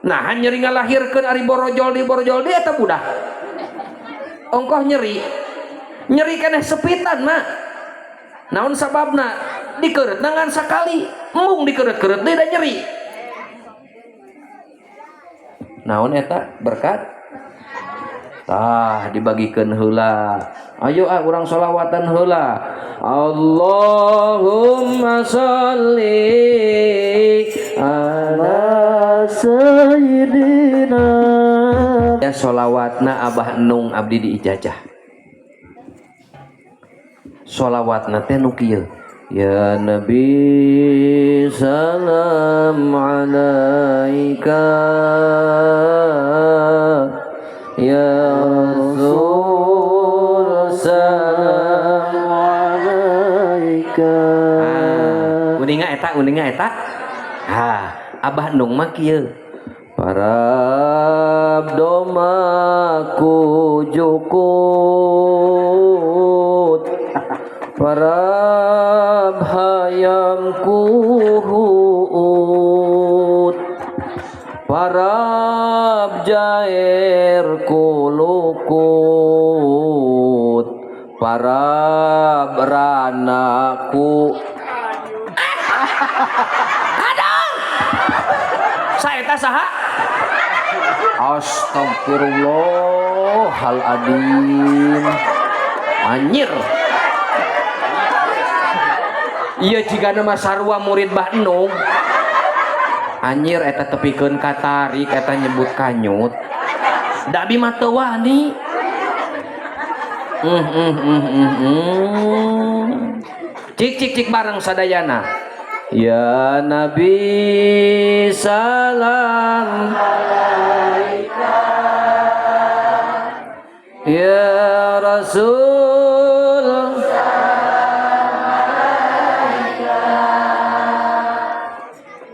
Nah nyeri ngalahirkeun ari borojol di borojol di eta budak. Ongkoh nyeri. Nyeri keneh sepitan mah. Naon sababna? Dikeureutna ngan sakali, embung dikeureut-keureut deui da nyeri. Naon eta berkat? Tah dibagikeun heula. Ayo ah urang sholawatan heula. Allahumma sholli ala sayyidina. Ya sholawatna Abah Nung abdi diijazah. Sholawatna teh nu kieu. Ya Nabi salam alaika. Ya Rasul salam alaika. Uninga eta, uninga eta. Ha, Abah Nung mah kieu. Parab domaku jukut, parab hayamku huut, parab jair kulukut, parab ranaku. Aduh, saeta saha? Astagfirullahaladzim. Anjir. Iya jika nama sarua murid Bah Nung. Anjir eta tepikeun katarik eta nyebut kanyut. Da abi mah teu wani. Cik cik cik bareng sadayana. Ya Nabi salam alaika. Ya Rasul salam alaika.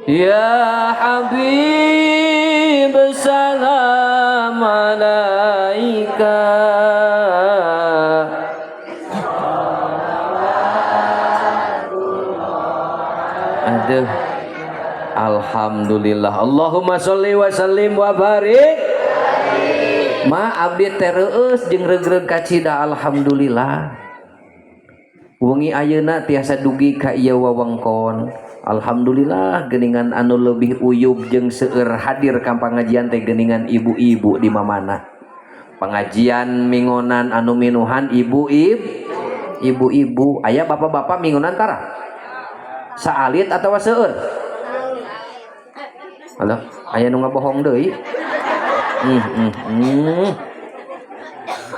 Ya Habib salam alaika. Aduh, alhamdulillah. Allahumma sholli wa sallim wa barik. Ma abdi teh reueus jeung reugreug kacida alhamdulillah. Wengi ayeuna tiasa dugi ka ieu wewengkon. Alhamdulillah geuningan anu leuwih uyub jeung seueur hadir ka pangajian teh geuningan ibu-ibu di mamana. Pangajian mingonan anu minuhan ibu-ibu, ibu-ibu aya bapak-bapak mingonan tara? Saalit atawa seueur? Halo, aya nu ngabohong deui.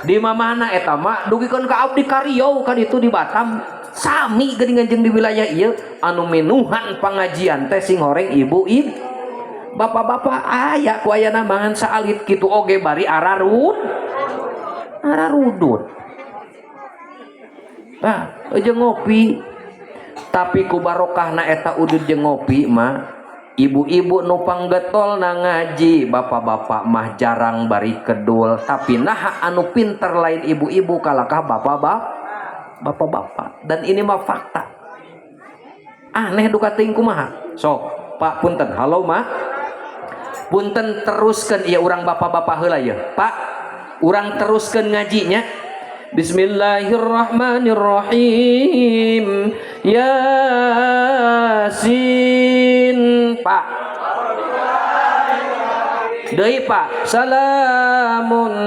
Di mamana eta mah dugikeun ka abdi ka Riau ka ditu di Batam. Sami geuningan jeung di wilayah ieu anu minuhan pangajian teh sing horeng ibu-ibu. Bapak-bapak aya ku ayana mangan saalit kitu oge bari ararud. Ararudut. Tah, jeung ngopi. Tapi ku barokahna eta udud jeung ngopi mah ibu-ibu nu panggetol na ngaji, bapak-bapak mah jarang bari kedul. Tapi naha anu pinter lain ibu-ibu kalakah bapak-bapak, bapak-bapak. Dan ini mah fakta. Aneh duka teuing kumaha. Sok, Pak punten. Halo, Mak. Punten teruskeun ieu urang bapak-bapak heula ieu. Pak, urang teruskeun ngajinya. Bismillahirrahmanirrahim. Yasin. Pak. Deui Pak. Salamun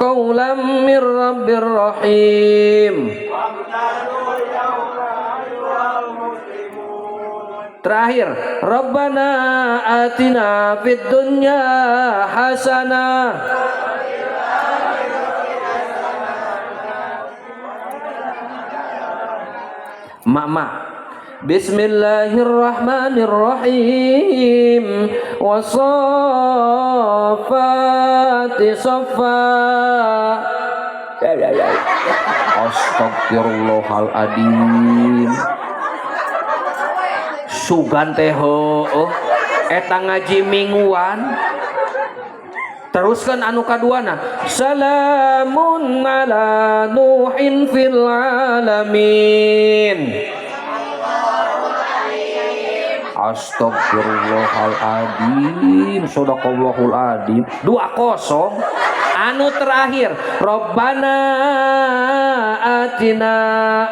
qaulam mir rabbir rahim. Terakhir, Rabbana atina fid dunya hasanah. Mak-mak. Bismillahirrahmanirrahim. Wasafati safa. Ya, ya, ya. Astagfirullahaladzim. Sugan teh heueuh eta ngaji mingguan. Teruskan anu kaduana. Salamun ala nuhin fil alamin. Astagfirullahaladzim, sadaqallahul adzim. 2-0. Anu terakhir, Rabbana atina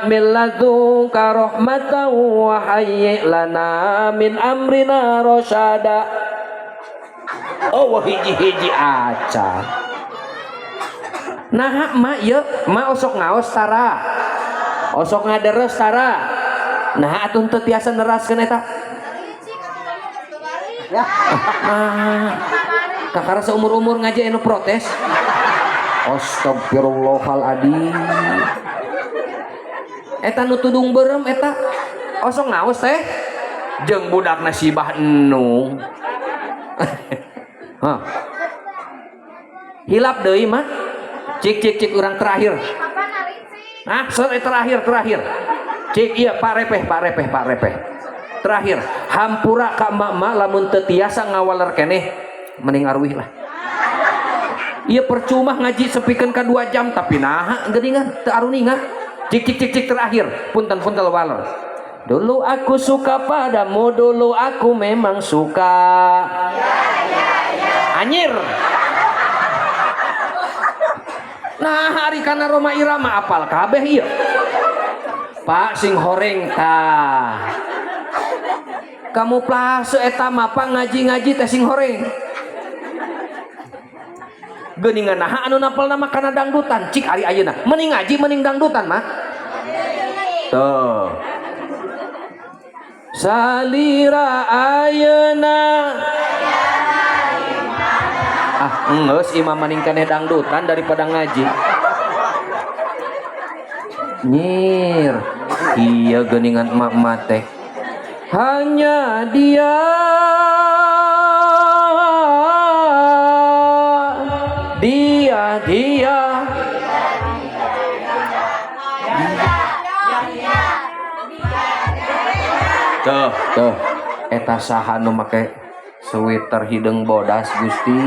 min ladunka rahmatan wa hayyi lana min amrina rasyada. Oh, hiji-hiji acan. Nah, mak ieu, mak osok ngaos tara. Osok ngaderes tara. Nah, atuh teu tiasa neraskeun eta. Nah, kakara seumur-umur ngaji anu protes. Astagfirullahaladzim. Eta nu tudung beureum eta osok ngaos teh jeung budak nasibah enu. Hah. Hilap deui mah. Cik cik cik urang terakhir. Nah, terakhir terakhir. Cik iya Pak Repeh, Pak Repeh, Pak Repeh. Terakhir, hampura ka emak-emak lamun teu tiasa ngawaler keneh mending aruih lah. Iya percuma ngaji sepikeun ka 2 jam tapi naha geuningan teu aruninga. Cik cik cik cik terakhir, punten punten waler. Dulu aku suka padamu, dulu aku memang suka. Anjir. Nah, hari kana Rhoma Irama apal kabeh ieu. Pak sing horeng tah. Kamu plase eta mah pak ngaji-ngaji teh sing horeng. Geuningan naha anu napal nama kana dangdutan cik ari ayeuna. Mending ngaji mending dangdutan mah. Tuh. Salira ayeuna. Ah, enggeus imam mending keneh dangdutan daripada ngaji. Nyir. Iya geuningan emak-emak teh. Hanya dia, dia, dia. Tuh, tuh. Eta saha nu make sweater hideung bodas Gusti.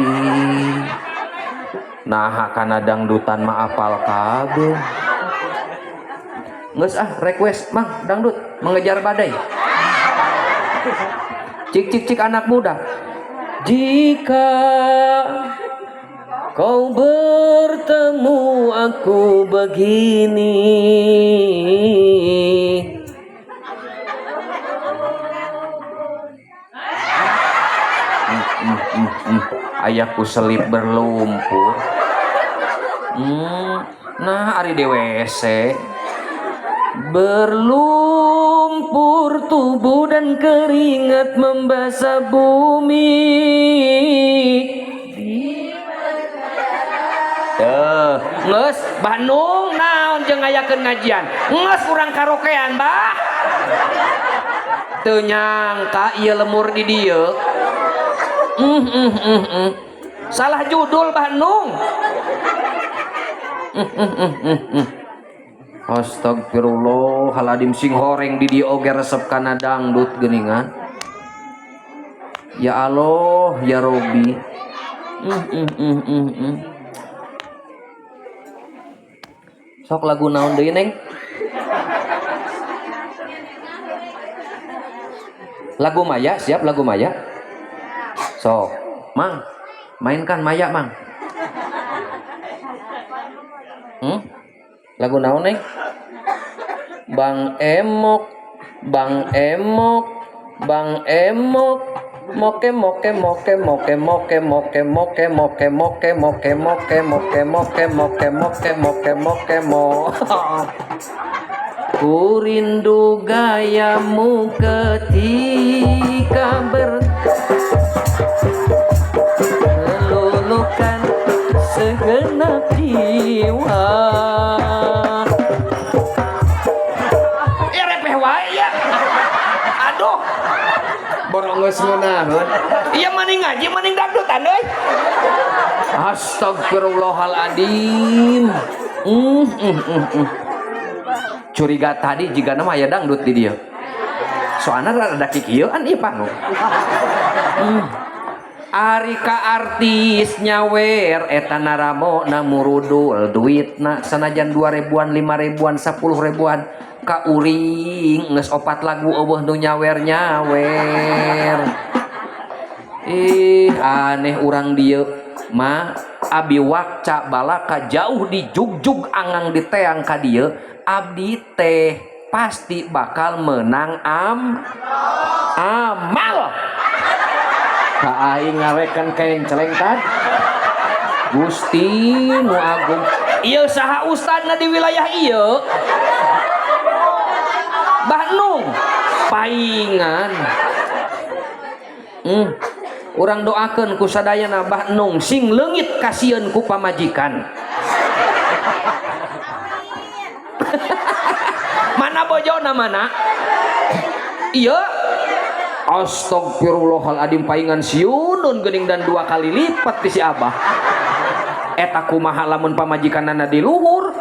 Naha kana dangdutan mah apal kabeh. Geus ah request Mang dangdut mengejar badai. Cik cik cik anak muda. Jika kau bertemu aku begini. Ayahku selip berlumpur. Nah ari DWC. Berlumpur tubuh dan keringat membasah bumi. Tuh, geus Bandung naon jeung ngayakeun ngajian. Geus urang karaokean, Bah. Teu nyangka ieu lemur di dieu. Salah judul Bandung. Astagfirullahaladzim sing horeng di dieu oge resep kana dangdut geuningan. Ya Allah, ya Robi. Sok lagu naon deui Neng? Lagu Maya, siap lagu Maya? Sok, Mang, mainkan Maya, Mang. Lagu naon Neng? Bang Emok, Bang Emok, Bang Emok, moke moke moke moke moke moke moke moke moke moke moke moke moke moke moke moke moke mo. Ku rindu gayamu ketika meluluhkan segenap jiwa. Ya repeh wae ya. Aduh. Borong geus ngeunaheun. Iya, mending ngaji mending dangdutan euy. Astagfirullahaladzim. Curiga tadi jiga nama aya dangdut di dia. Soalnya rada kikieuan ieu panggung. Ari ka artis nyawer eta naramo na murudul duitna, sanajan 2 ribuan, 5 ribuan, 10 ribuan. Ka uring geus opat lagu euweuh nu nyawer nyawer. Ih, aneh urang dieu ma. Abi wakca balaka jauh di jugjug angang di teang ka dieu, abdi teh pasti bakal menang amal. Ka aing ngawekan kain celeng tad. Gusti nu agung, ieu saha ustadna di wilayah ieu? Bah Nung paingan. Urang doakeun ku sadayana Bah Nung sing leungit kasieun ku pamajikan. Mana bojona, mana? Iya. Astagfirullahaladzim, paingan siunun geuning dan dua kali lipat di si Abah. Eta kumaha lamun pamajikanana di luhur?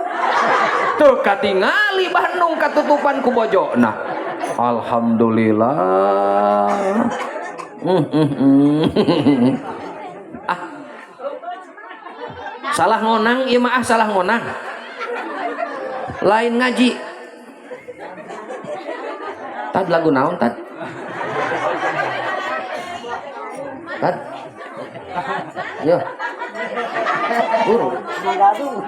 Teu katingali Bah Nung katutupan ku bojona. Alhamdulillah. Ah. Salah ngonang ieu mah, ah, salah ngonang. Lain ngaji. Tad, lagu naon tad? Tad. Yo. Guru.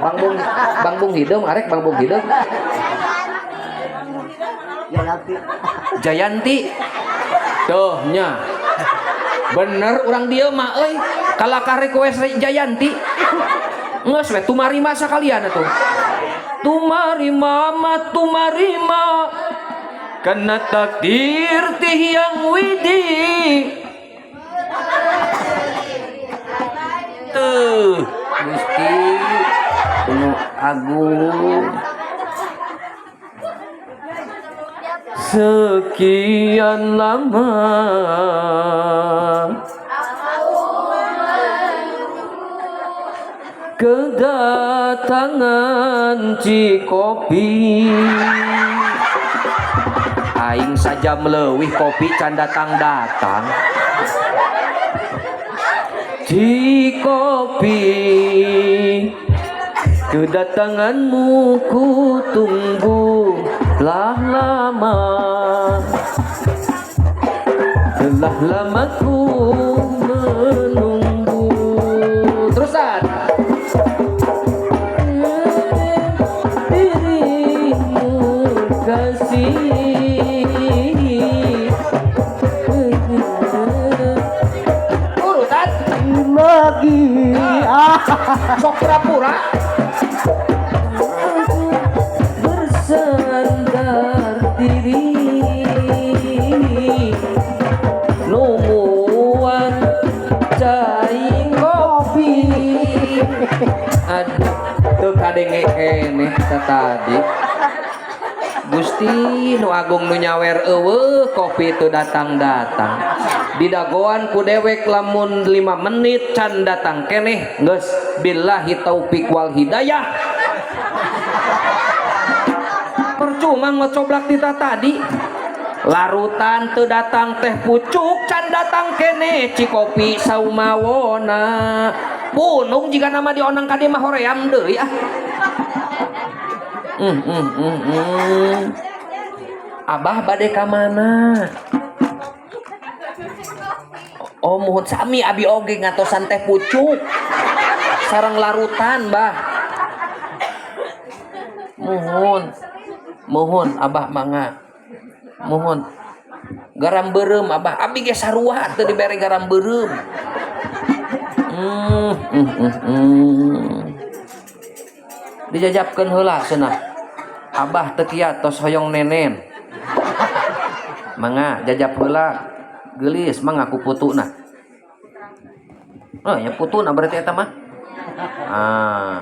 Bangbung, bangbung hideung arek bangbung hideung. Jayanti. Jayanti. Tuh nya. Bener urang dieu mah euy. Kalakah request Jayanti. Geus we tumarima sakalian atuh. Tumarima ma tumarima. Karena takdir ti Hyang Widi. Tuh, Gusti nu agung. Sekian lama kedatangan Cikopi. Aing saja melewih kopi can datang-datang. Cikopi, kedatanganmu ku tunggu telah lama. Telah lama ku menunggu. Terusan. Dirimu kasih. Urutan lagi. Ah. Sok pura-pura. Bersandar diri nungguan cai kopi. Aduh, teu kadenge keneh teh tadi. Gusti nu agung, nu nyawer euweuh, kopi teu datang-datang. Didagoan ku dewek lamun 5 menit can datang keneh geus billahi taufik wal hidayah. Percuma ngocoblak tita tadi. Larutan teu datang, teh pucuk can datang keneh, cikopi saumawona. Punung jika nama dionang ka dieu mah hoream deui ah. Abah bade ka mana? Oh, muhun sami, abi oge ngatosan teh pucuk sareng larutan, Bah. Muhun. Muhun Abah, mangga. Muhun. Garam beureum, Abah. Abi ge sarua teu dibere garam beureum. Dijajapkeun heula cenah. Abah teu kiat tos hoyong nenen. Mangga jajap heula. Geulis mangga ku putuna. Oh, ya putuna berarti eta mah. Ah.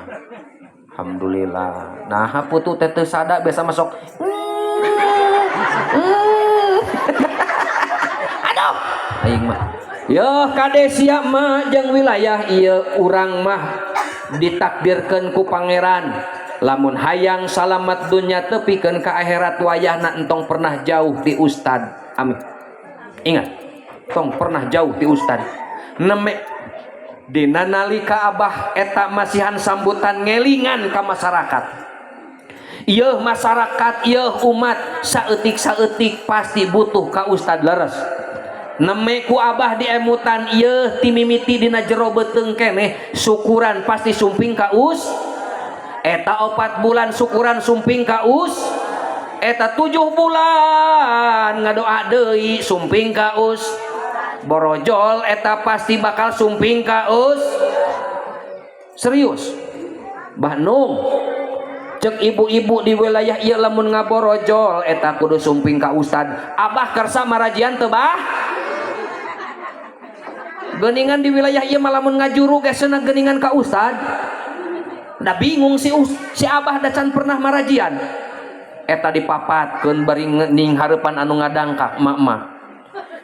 Alhamdulillah. Nah, putu teh teu sada biasa masuk. Aduh, aing mah. Yo kade siap mah jeung wilayah ieu urang mah ditakdirkeun ku pangeran. Lamun hayang salamat dunya tepikeun ka akhirat wayahna entong pernah jauh ti ustad. Amin. Ingat, tong pernah jauh ti ustad. Neme dina nalika abah eta masihan sambutan ngelingan ka masyarakat. Ieu masyarakat, ieu umat saeutik-saeutik pasti butuh ka ustad leres. Neme ku abah diemutan ieu timimiti dina jero beuteung keneh syukuran pasti sumping ka us. Eta 4 bulan syukuran sumping ka us. Eta 7 bulan ngadoa deui sumping ka us. Borojol eta pasti bakal sumping ka us. Serius. Bah Nung, cek ibu-ibu di wilayah ieu lamun ngaborojol eta kudu sumping ka ustad. Abah kersa marajian teu bah? Geuningan di wilayah ieu mah lamun ngajuru geus cenah geuningan ka ustad. Da bingung si abah da can pernah marajian. Eta dipapatkeun bari ning hareupan anu ngadangkak mak-mak.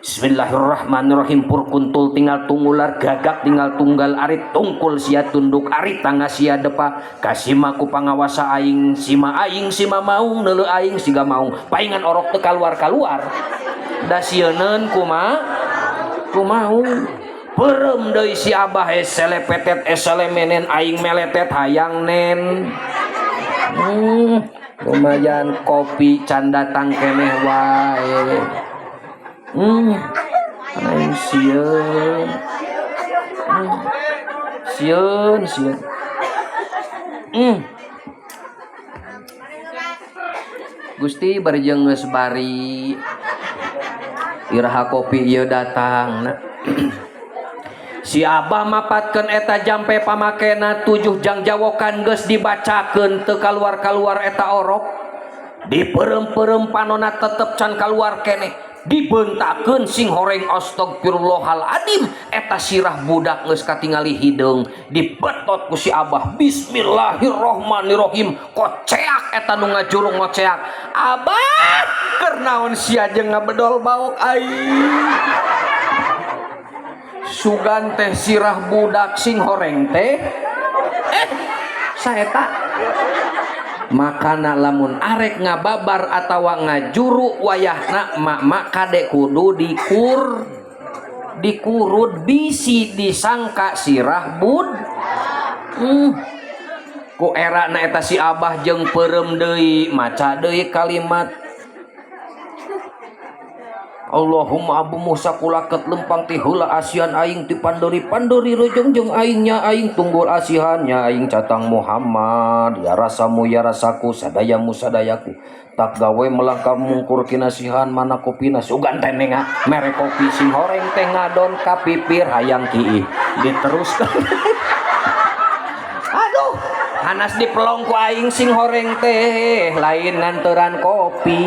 Bismillahirrahmanirrahim purkuntul tinggal tungular gagak tinggal tunggal arit tungkul sia tunduk arit tangga sia depa kasima ku pangawasa aing sima aing sima maung neuleu aing siga maung paingan orok teu kaluar-kaluar da sieuneun kuma kumaung peureum deui si abah eselepetet eselemenen aing meletet hayang nen. Lumayan kopi can datang keneh wae. Aing sieun. Sieun, sieun. Gusti bari jeung geus bari. Iraha kopi ieu datang na. Si abah mapatkeun eta jampe pamakena 7 jangjawokan geus dibacakeun teu kaluar-kaluar eta orok. Dipeurem-peurem panona tetep can kaluar keneh. Dibentakeun sing horeng astagfirullahaladzim eta sirah budak geus katingali hideung dibetot ku si abah bismillahirrahmanirrahim koceak eta nu ngajurung ngoceak abah keur naon sia jeung ngabedol baok aing sugan teh sirah budak sing horeng teh saeta makana lamun arek ngababar atawa ngajuru wayahna mak-mak kade kudu dikurud bisi disangka sirah bud. Ku erana eta si abah jeung peureum deui maca deui kalimat Allahumma abu Musa kulaket lempang ti heula asihan aing ti pandori pandori rejeng jeung aing nya aing tunggul asihan nya aing catang Muhammad ya rasamu ya rasaku sadayamu sadayaku tak gawe melangkah mungkur kinasihan mana kopina sugan teh nenga mere kopi sing horeng teh ngadon ka pipir hayang kiih diteruskan. Aduh hanas dipelong ku aing sing horeng teh lain nganteran kopi.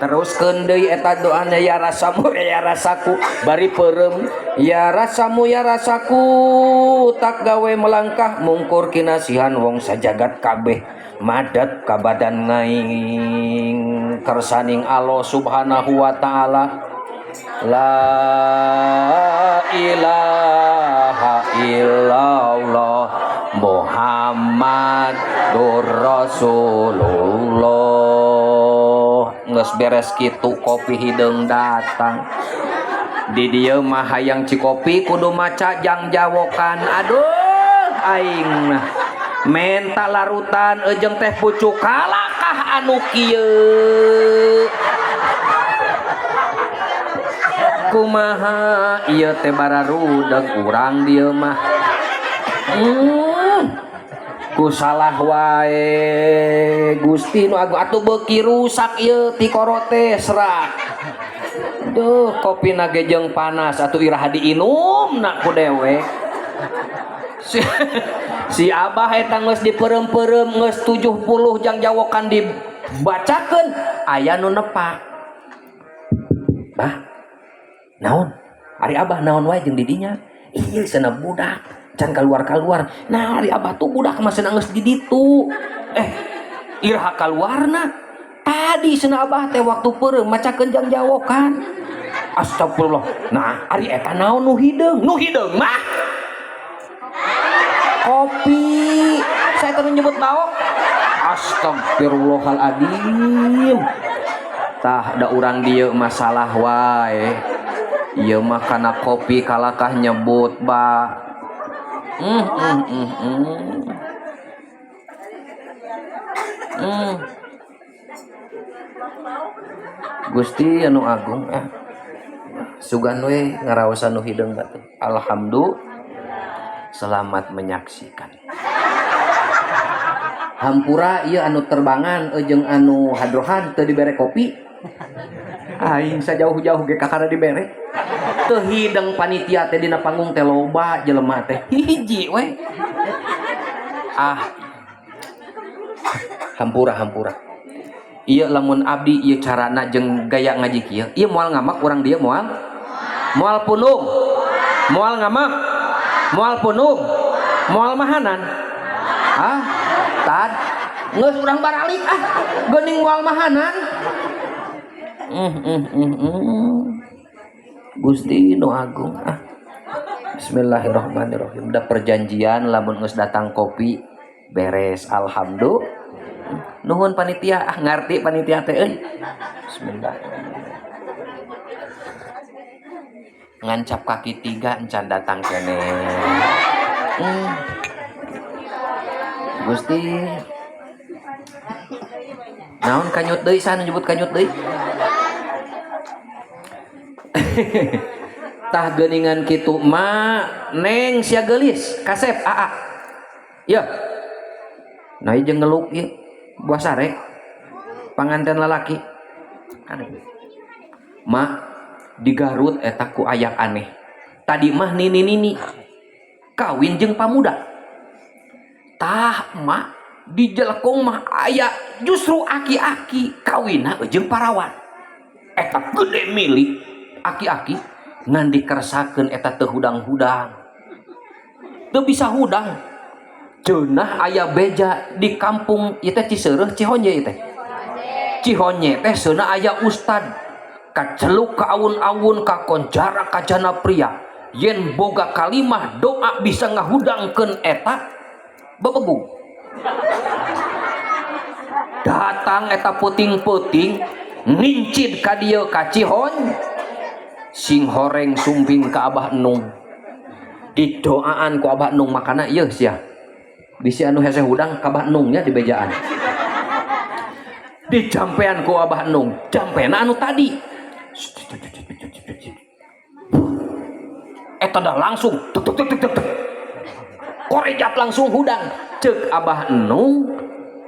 Teruskeun deui eta doana ya rasamu ya rasaku bari peureum ya rasamu ya rasaku tak gawe melangkah mungkur kinasihan wong sajagat kabeh madat ka badan ngaing kersaning Allah subhanahu wa taala la ilaha illallah Muhammadur Rasulullah. Geus beres kitu kopi hideung datang di dieu mah hayang cikopi kudu maca jangjawokan aduh aing mah menta larutan jeung teh pucuk kalakah anu kieu kumaha ieu teh bararudeg urang dieu mah. Ku salah wae Gusti nu agung atuh beuki rusak ieu ti korote serak. Duh kopina ge jeung panas atuh iraha diinumna ku dewek. Si Abah eta geus diperem-perem geus 70 jangjawokan dibacakeun aya nu nepak. Bah, naon? Ari Abah naon wae jeung didinya? Ieu cenah budak can kaluar-kaluar. Nah, ari Abah tuh budak mah cenah geus di ditu. Iraha kaluarna? Tadi cenah Abah teh waktu peureum macakeun jangjawokan. Astagfirullah. Nah, ari eta naon nu hideung? Nu hideung mah kopi. Saya tadi nyebut baok. Astagfirullahaladzim. Tah da urang dieu masalah wae. Ieu mah kana kopi kalakah nyebut ba. Gusti anu agung Sugan we ngaraosan nu hideung batu. Alhamdulillah. Selamat menyaksikan. Hampura ieu anu terbangan jeung anu hadrohan teu dibere kopi. Aing sajauh-jauh ge kakara dibere. Teu hideng panitia teh dina panggung teh loba jelema teh. Hiji we. Ah. Hampura hampura. Ieu lamun abdi ieu carana jeung gaya ngaji kieu, ieu moal ngamak urang dieu moal. Moal punung. Moal ngamak. Moal punung. Moal mahanan. Ah, tad geus urang baralik ah, geuning moal mahanan. Gusti nu agung ah. Bismillahirrahmanirrahim. Da perjanjian lamun geus datang kopi beres alhamdulillah. Nuhun panitia ah ngarti panitia teh euy. Bismillahirrahmanirrahim. Ngancap kaki tiga encan datang kene. Gusti naon kanyut deui saha nyebut kanyut deui? Tah geuningan kitu ma neng sia geulis kasep aa. Ya. Nah ieu jeung ngeluk ieu buah sare panganten lalaki. Aneh. Ma di Garut eta ku ayak aneh. Tadi mah nini-nini kawin jeung pamuda. Tah ma di Jelekong mah aya justru aki-aki kawinna jeung parawan. Eta gede milik aki-aki ngan dikersakeun eta teu hudang-hudang. Teu bisa hudang. Ceunah aya beja di kampung ieu teh Ciseureuh Cihonje ieu teh. Cihonje teh seunah aya ustad. Kaceluk ka awun-awun ka konjara ka jana pria. Yen boga kalimah doa bisa ngahudangkeun eta bebegug. Datang eta puting-puting ngincid ka dieu ka Cihon. Sing horeng sumping ka Abah Enung. Didoaan ku Abah Enung makana ieu sia. Bisi anu hese hudang ka Abah Enung nya di bejaan. Dijampean ku Abah Enung, jampena anu tadi. Eta dah langsung tuk tuk tuk tuk tuk. Korejat langsung hudang. Ceuk Abah Enung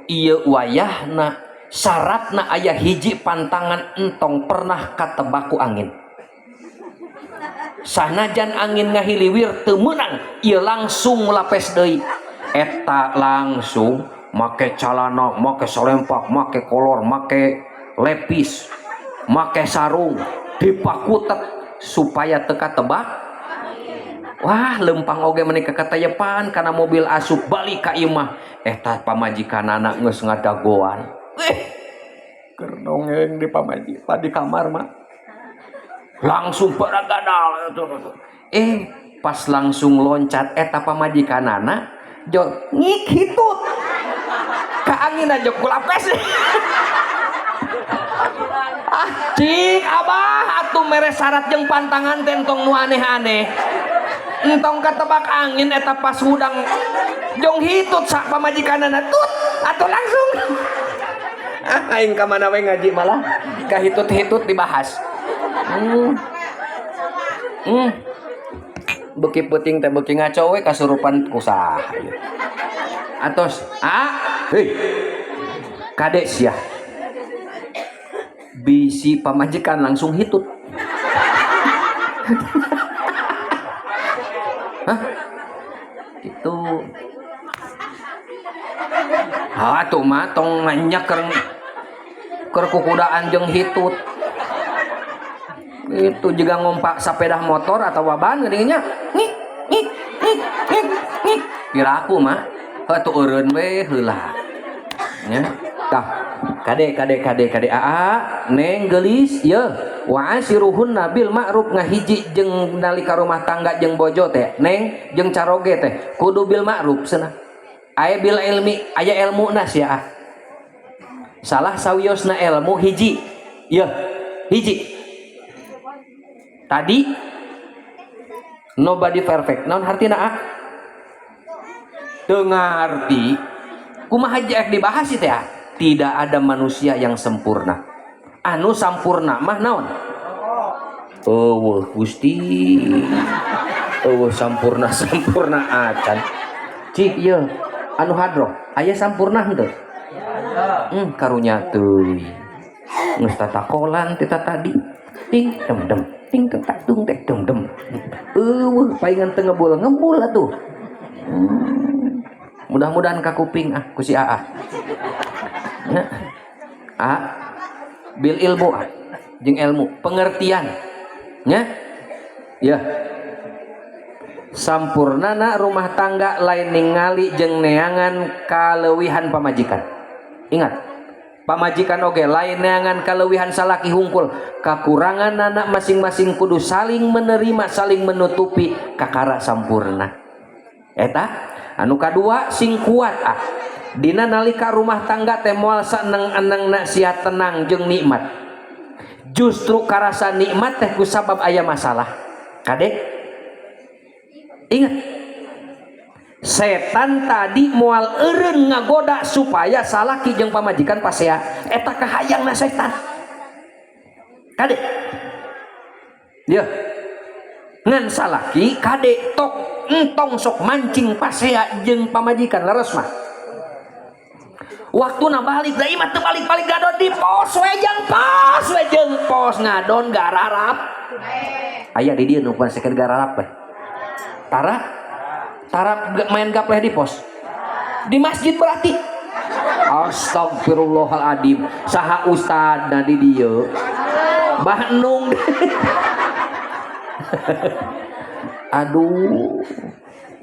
ieu wayahna syaratna aya hiji pantangan entong pernah katebak ku angin. Sanajan angin ngahiliwir teu meunang, ieu langsung lapes deui. Eta langsung make calana, make salempak, make kolor, make lepis, make sarung, dipakutet supaya teu katebak. Wah, lempang oge meuni kakatayepan kana mobil asup balik ka imah. Eta pamajikanana geus ngadagoan. Keur dongeng di pamajikan di kamar mah. Langsung baragadal. Pas langsung loncat eta pamajikanana jo ngik hitut. Ka angin aja kulapes. Ah, cik Abah atuh mere syarat jeung pantangan teh entong nu aneh-aneh. Entong katebak angin eta pas hudang jong hitut sak pamajikanana tut atuh langsung. Ah, aing ka mana we ngaji malah kahitut-hitut dibahas. Beuki peuting teh beuki ngaco we kasurupan kusaha. Atos, ah, hei. Kade sia. Bisi pamajikan langsung hitut. Hah? Gitu. Ah tuh mah tong nanya keur keur kukudaan jeung hitut. Itu juga ngompak sepeda motor atau ban geuning nya. Ngik ngik ngik ngik ngik. Kira aku mah heuh tuh eureun we heula. Nya. Tah, kade kade kade kade aa neng geulis ye wa asyiruhunna bil ma'ruf ngahiji jeung nalika rumah tangga jeung bojo teh neng jeung caroge teh kudu bil ma'ruf cenah. Aya bil ilmi, aya elmuna sia ah. Salah sawiosna ilmu hiji. Ye, hiji. Tadi nobody perfect. Naon hartina ah? Teu ngarti. Kumaha jeung dibahas sih teh ah? Tidak ada manusia yang sempurna. Anu sampurna mah naon? Eueuh Gusti. Eueuh sampurna sampurna acan. Cik ieu anu hadroh aya sampurna henteu? Karunya teuing. Geus tatakolan tita tadi. Ting dem dem ting tek tak tung tek dem dem. Eueuh palingan teu ngebul ngebul atuh. Mudah-mudahan kakuping ah ku si AA. Ya. A bil ilmu ah jeung ilmu pengertian nya ya sampurnana rumah tangga lain ningali jeung neangan kaleuwihan pamajikan. Ingat, pamajikan oge lain neangan kaleuwihan salaki hungkul. Kakurangan anak masing-masing kudu saling menerima, saling menutupi kakara sampurna. Eta anu kadua sing kuat ah. Dina nalika rumah tangga teh moal saeneng-enengna sia tenang jeung nikmat. Justru karasa nikmat teh kusabab aya masalah. Kade? Ingat, setan tadi moal eureun ngagoda supaya salaki jeung pamajikan pasea. Eta kahayangna setan. Kade? Ya. Ngan salaki kade tok entong sok mancing pasea jeung pamajikan leres mah. Waktuna balik da imah teu balik-balik ngadon di pos we jeung pos we jeung pos ngadon gararap. Aya di dieu nu sakeun gararap we. Tara tara main gapleh di pos. Di masjid berarti. Astagfirullahaladzim. Saha ustadna di dieu? Bah Nung. Aduh.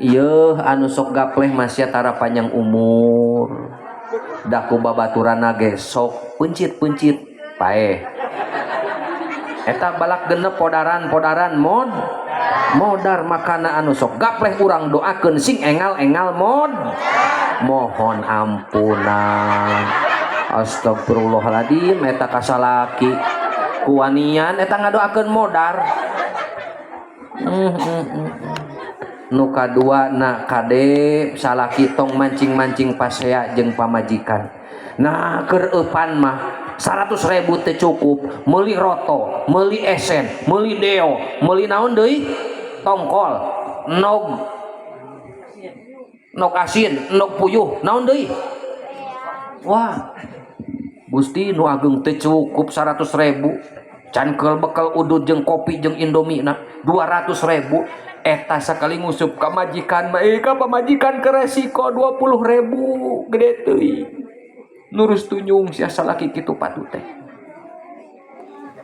Ieu anu sok gapleh masih tara panjang umur. Da ku babaturanna ge sok peuncit-peuncit paeh. Eta balak genep podaran-podaran mod modar makana anu sok gapleh urang doakeun sing engal-engal mod. Mohon ampunan. Astagfirullahaladzim eta kasalaki kuanian eta ngadoakeun modar. Nu kadua na kade salaki tong mancing-mancing pasea jeung pamajikan. Nah keur eupan mah 100.000 teu cukup meuli roto, meuli esen, meuli deo, meuli naon deui? Tongkol, nog, nog asin, nog puyuh, naon deui? Wah, Gusti nu ageung teu cukup 100.000. Can keul bekal udud jeung kopi jeung Indomie na 200.000. Eta sakali ngusup ka majikan mah ka pamajikan ke resiko 20.000 gede teuing. Nurus tunyung sia salaki kitu patu teh.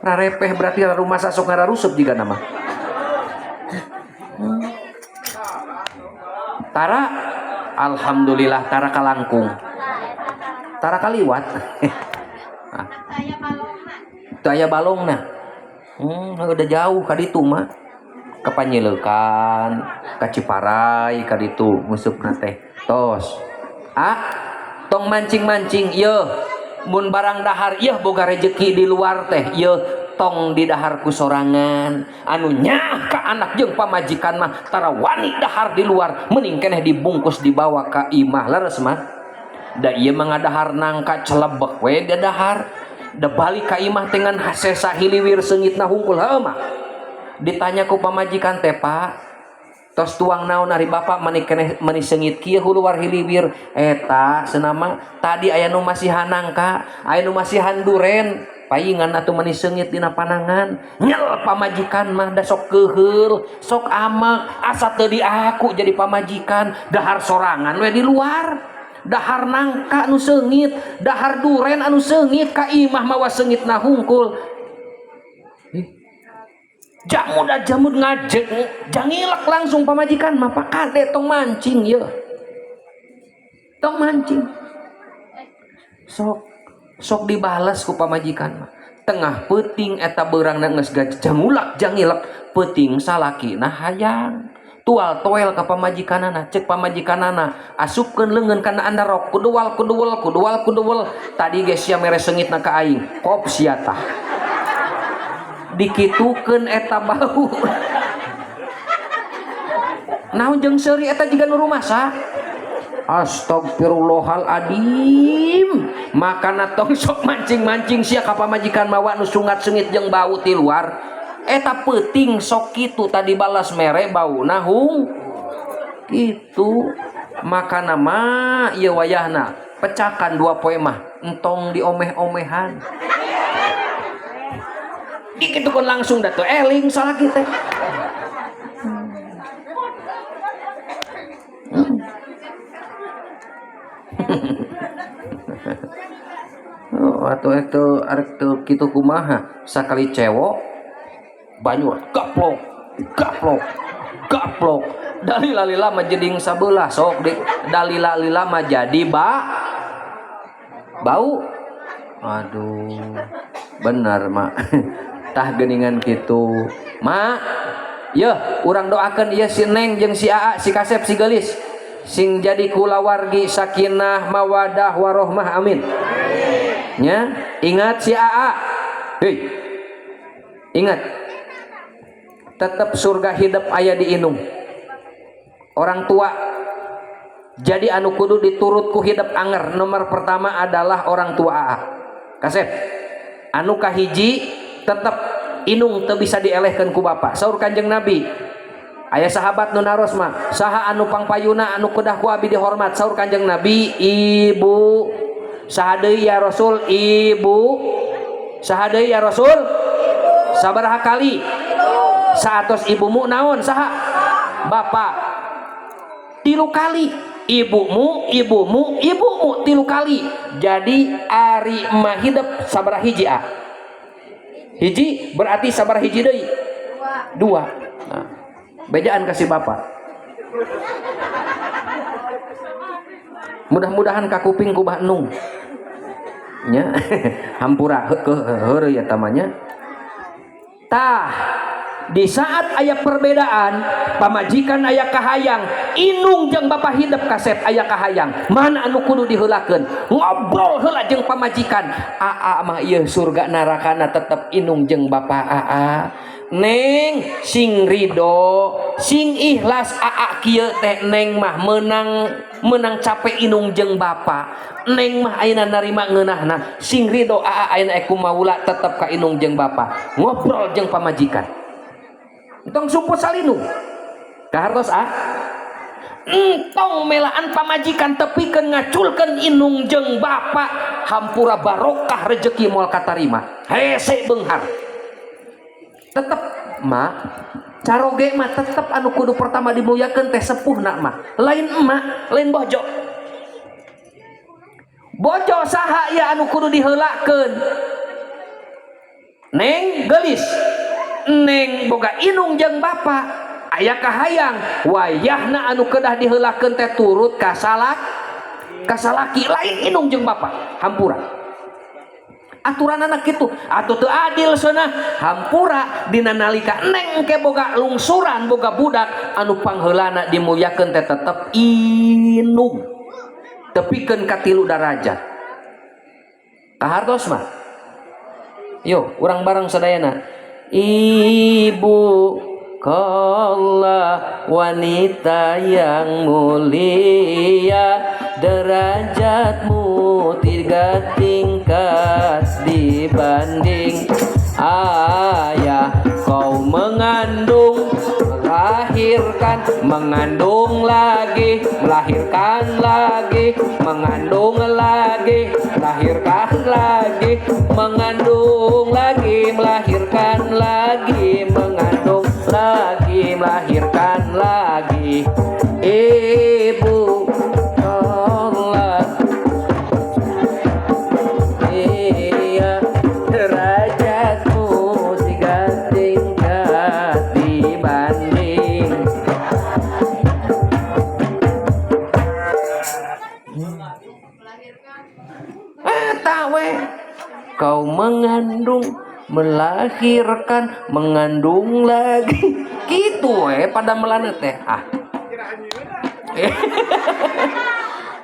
Rarepeh berarti rumah sok ngararusup jiga nama. Tara alhamdulillah tara kalangkung. Tara kaliwat. Teu aya balongna. Udah jauh ka ditu mah. Ka Panyileukan, ka Ciparai ka ditu ngusupna teh. Tos. Ah, tong mancing-mancing yeuh. Mun barang dahar yeuh boga rejeki di luar teh yeuh tong di dahar ku sorangan. Anu nyaah ka anak jeung pamajikan mah tara wani dahar di luar, mending keneh dibungkus dibawa ka imah leres mah. Da ieu mah ngadahar nangka celebek we dadahar. Da balik ka imah teh ngan sesa hiliwir seungitna hungkul heuh mah. Ditanya ku pamajikan teh, Pak, tos tuang naon ari bapak mani keneh mani seungit kieu huluwar hiliwir eta senama tadi aya nu masihan nangka, aya nu masihan duren. Paingan atuh mani seungit dina panangan. Nyel pamajikan mah da sok keuheul, sok amak, asa teu diaku jadi pamajikan, dahar sorangan we di luar. Dahar nangka anu seungit, dahar duren anu seungit, ka imah mawa seungitna hungkul. Jamud jamud ngajeng, jangilek langsung pamajikan mah, Pak kade tong mancing ye. Tong mancing. Sok sok dibales ku pamajikan mah. Tengah peuting eta beurangna geus jangulak jangilek, peuting salakina hayang. Tual toel ka pamajikanana, cek pamajikanana, asupkeun leungeun kana andarok, kuduwal kuduwel kuduwal kuduwel, tadi ge sia mere seungitna ka aing, kop sia tah. Dikitukeun eta bau. Naon jeung seuri eta jiga nu rumasa? Astagfirullahaladzim. Makana tong sok mancing-mancing sia ka pamajikan mawa nu sungat seungit jeung bau ti luar. Eta peuting sok kitu tadi balas mere bauna hung kitu. Makana mah ieu wayahna pecakan 2 poe mah entong diomeh-omehan. Dikitukeun langsung da teu eling salaki teh. Oh, atuh eta arek teu kitu kumaha sakali cewek banyur gaplok gaplok gaplok dalila-lila mah jeding sabelah sok di dalila-lila mah jadi bau. Aduh bener mak. Tah geuningan kitu mak yeuh urang doakeun ieu si Neng jeung si Aa si Kasep si Geulis sing jadi kulawargi sakinah mawadah warohmah amin. Nya ingat si Aa, hei ingat tetep surga hidup aya di inung orang tua. Jadi anu kudu diturut ku hidup anger nomor pertama adalah orang tua Aa. Kasep anu kahiji tetep inung teu bisa dielehkeun ku bapa. Saur Kanjeng Nabi aya sahabat nu naros mah saha anu pangpayuna anu kedah ku abi dihormat. Saur Kanjeng Nabi ibu. Saha deui ya Rasul? Ibu. Saha deui ya Rasul? Sabaraha kali? Saatos ibumu naon saha? Bapak. 3 kali. Ibumu, ibumu, ibumu 3 kali. Jadi ari mah hidup sabaraha hiji a? Hiji berarti sabaraha hiji deui? 2. Nah, bejaan kasih bapak. Mudah-mudahan kakuping ku Bah Nung. Nya hampura heueuh ya tamanya. Tah di saat aya perbedaan pamajikan aya kahayang inung jeung bapa hidup kasep aya kahayang mana anu kudu diheulakeun ngobrol heula jeung pamajikan aa mah ieu surga narakana tetep inung jeung bapa aa neng sing ridho sing ikhlas aa kieu teh neng mah menang capek inung jeung bapa neng mah ayeuna narima ngeunahna sing ridho aa ayeuna ek kumaula tetep ka inung jeung bapa ngobrol jeung pamajikan entong sumput salinu kahartos ah entong melaan pamajikan tepikeun ngaculkeun inung jeung bapa hampura barokah rejeki moal katarima hese beunghar tetep mak caroge mah tetep anu kudu pertama dimuliakeun teh sepuhna mah lain emak lain bojo bojo saha ya anu kudu diheulakeun neng geulis neng boga inung jeung bapa aya kahayang wayahna anu kedah diheulakeun teh turut ka salaki lain inung jeung bapa hampura aturan anak kitu atuh teu adil cenah hampura dina nalika neng engke boga lungsuran boga budak anu pangheulana dimuliakeun teh tetep inung tepikeun ka 3 darajat kahartos mah yo urang bareng sadayana. Ibu kaulah wanita yang mulia, derajatmu 3 tingkat dibanding ayah. Kau mengandung, melahirkan, Mengandung lagi, melahirkan lagi, mengandung lagi, melahirkan lagi, mengandung lagi, melahirkan lagi, mengandung lagi, melahirkan lagi. Ibu Allah. Iya, derajatmu tiga tingkat dibanding. Eta we. Kau mengandung, melahirkan, mengandung lagi. Gitu we pada melana teh. Ah.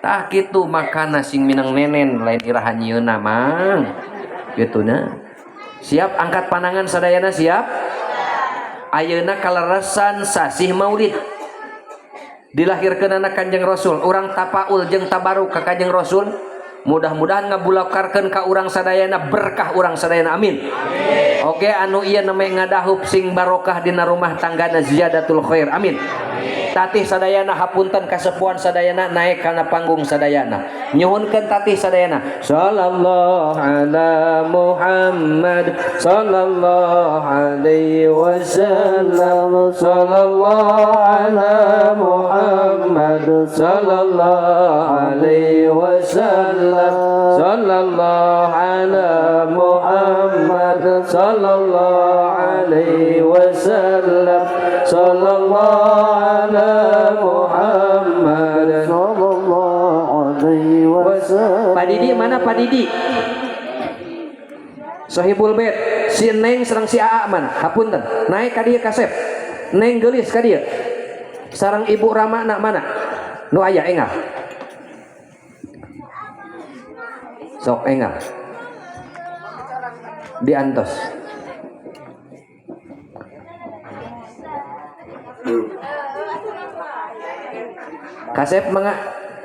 Tah kitu makana sing minang nenen lain iraha nyieunna, Mang. Gitu na. Siap angkat panangan sadayana, siap? Ayeuna kaleresan sasih Maulid. Dilahirkeun anak Kanjeng Rasul, urang tapaul jeung tabaruk ka Kanjeng Rasul. Mudah-mudahan ngabulakarkeun ka urang sadayana berkah urang sadayana, amin. Oke, anu ieu namanya ngadahup sing barokah dina rumah tanggana, ziyadatul khair, amin. Tatih sadayana, hapunten kasepuhan sadayana, naik kana panggung sadayana. Nyuhunkeun tatih sadayana. Sallallahu ala Muhammad sallallahu alaihi wasallam, sallallahu ala Muhammad sallallahu alaihi wasallam, sallallahu ala Muhammad sallallahu alaihi wasallam, sallallahu ala Muhammad sallallahu alaihi wasallam. Pak Didi mana, Pak Didi? Sohibul Bait, si Neng sareng si Aa mana? Hapunten, naik ka dieu kasep. Neng geulis ka dieu. Sareng Ibu Rama nak mana? Nu aya engal. Sok engal. Diantos. Kasep mangga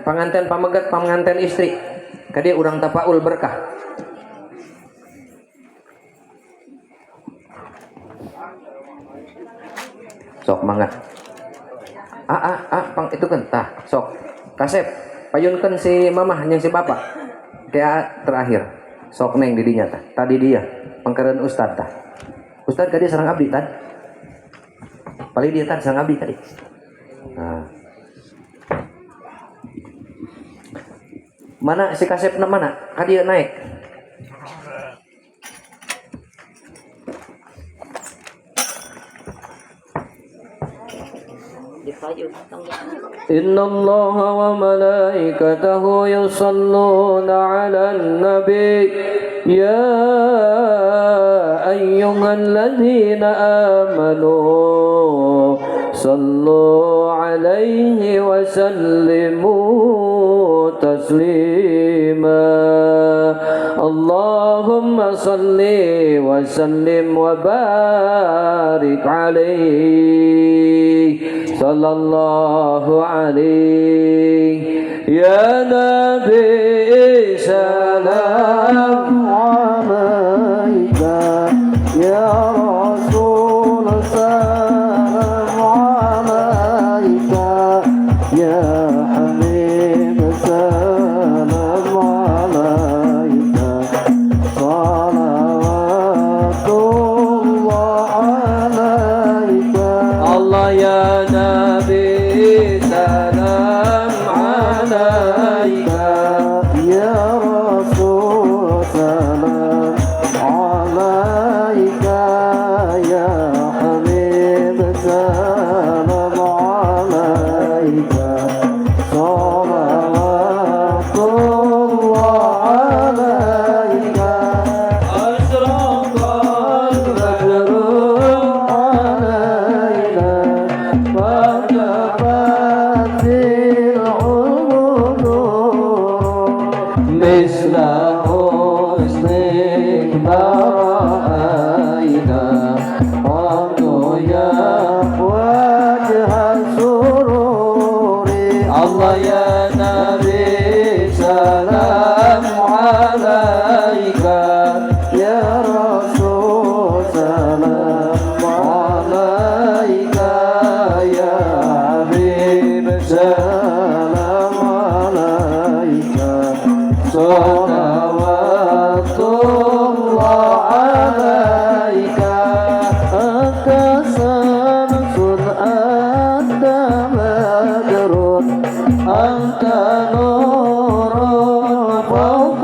panganten pamegat, panganten istri. Ka dieu urang tapaul berkah. Sok mangga. Ah ah ah pang itu kan tah sok. Kasep payunkeun si mamah jeung si bapak. Kayak terakhir. Sok neng di dinya tah. Tadi dia pangkeureun ustad tah. Ustad ka dieu sareng abdi tad. Paling dia tad sareng abdi tadi. Nah. Mana si kasep na mana? Ka dieu naik. Inna Allah wa malaikatahu yusalluna 'alan nabi ya ayyuhalladzina amanu sallu 'alaihi wa sallimu taslima. Allahumma salli wa sallim wa barik alaihi sallallahu alaihi ya nabi salam alaika ya rasul salam alaika ya habib salam alaika salawatullah alaika. Allah ya nabi salam alaika ya rasul salam alaika ya habib salam alaika salawatullah alaika. Asraqal badru alaina wa kafatil umur misla husnik ma ra'ayna qad ya wajha sururi. Allah ya nabi salam alaika ya rasul salam alaika ya habib أنت نور فوق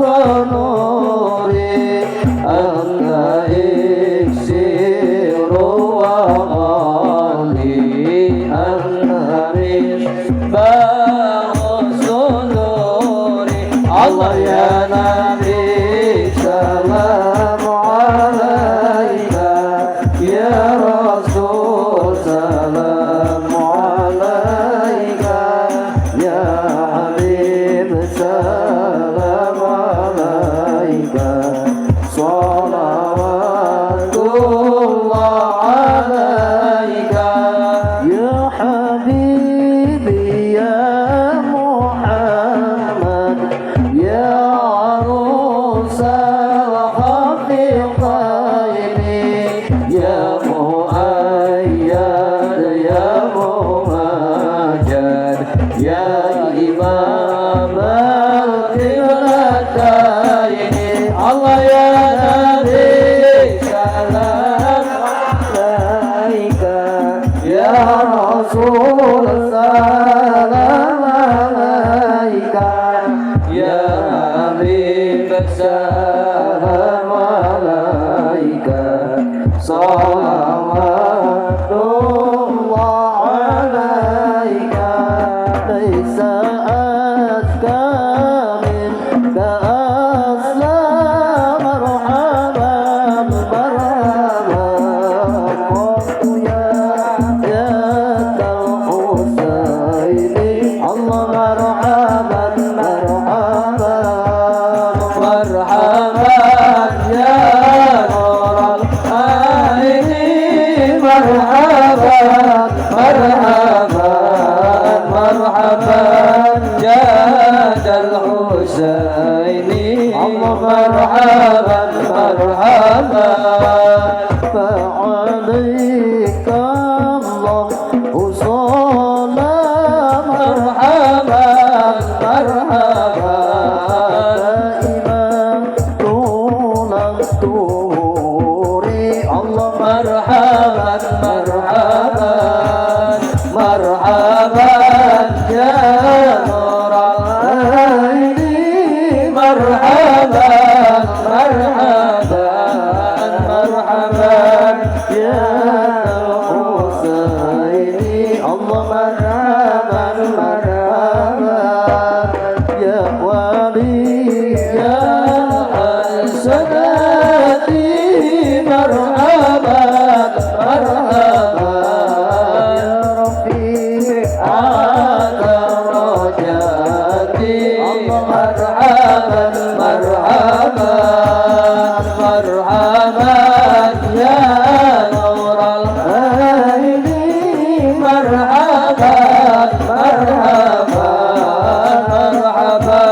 نوري، أنت إكسير وغالي، أنت مصباح صدوري. الله يا نبي سلام عليك، يا رسول سلام عليك، يا حبيب سلام عليك، صلوات الله عليك. يا حبيبي يا محمد، يا عروس الخفيقين، يا مؤيد يا ممجد، يا إمام القبلتين. الله يا نبي سلام عليك، يا رسول سلام عليك، يا حبيب سلام عليك، صلوات الله عليك. ليس أزكى منك أصلا، مرحبا مرحبا، قلت يا جد الحسين. الله مرحبا مرحبا، مرحبا يا نور العين، مرحبا مرحبا مرحبا جاد الحسين، مرحبا مرحبا. فعليك الله صلاة، مرحبا مرحبا، دائما طول الدهور. الله مرحبا مرحبا مرحبا يا نور العين، مرحبا مرحبا مرحبا يا الحسين. الله مرحبا مرحبا، يا ولي يا السادات، مرحبا مرحبا، يا رفيع درجات، مرحبا مرحبا مرحبا يا نور العين، مرحبا مرحبا مرحبا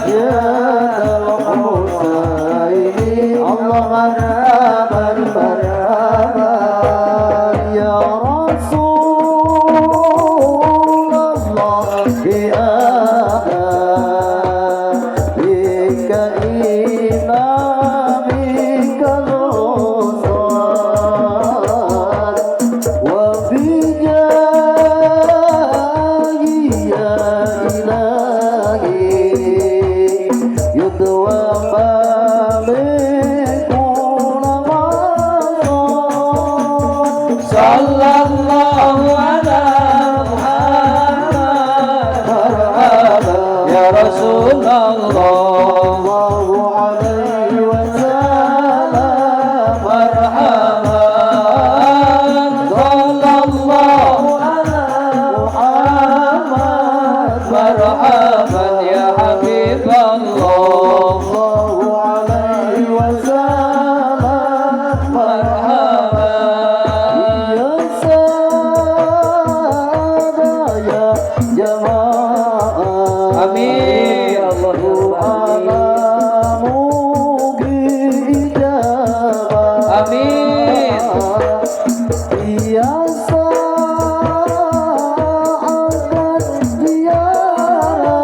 يا الحسين. الله مرحبا مرحبا، يا رسول الله أهلا بك، إنا بك العذران، وبجاهي يا إلهي يدوى مالك العظام. صلى الله على محمد، مرحبا يا رسول الله، الله عليه وسلم، مرحبا صلى الله على محمد، مرحبا يا حبيب الله، الله عليه وسلم، مرحبا يا سادة يا جماعة، آمين. دعاء بإجابة، آمين. يا ساعة الزيارة.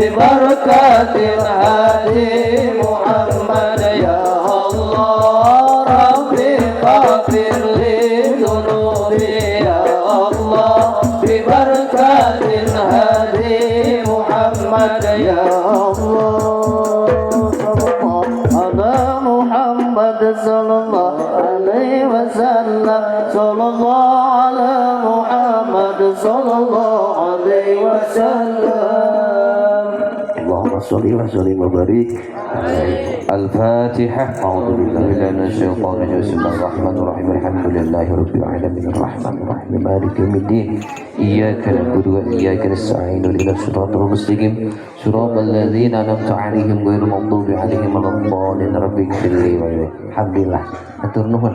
ببركة الهادي محمد يا الله ربي فاغفر لي ذنوبي يا الله ببركة الهادي محمد يا الله صلى الله على محمد صلى الله عليه وسلم صلى الله على محمد صلى الله عليه وسلم اللهم صل وسلم وبارك عليه. Al-Fatihah. أعوذ بالله من الشيطان الرجيم. بسم الله الرحمن الرحيم. الحمد لله رب العالمين الرحمن الرحيم مالك يوم الدين إياك نعبد وإياك نستعين اهدنا الصراط المستقيم صراط الذين أنعمت عليهم غير المغضوب عليهم ولا الضالين رب اغفر لي ولي. Alhamdulillah. Hatur nuhun.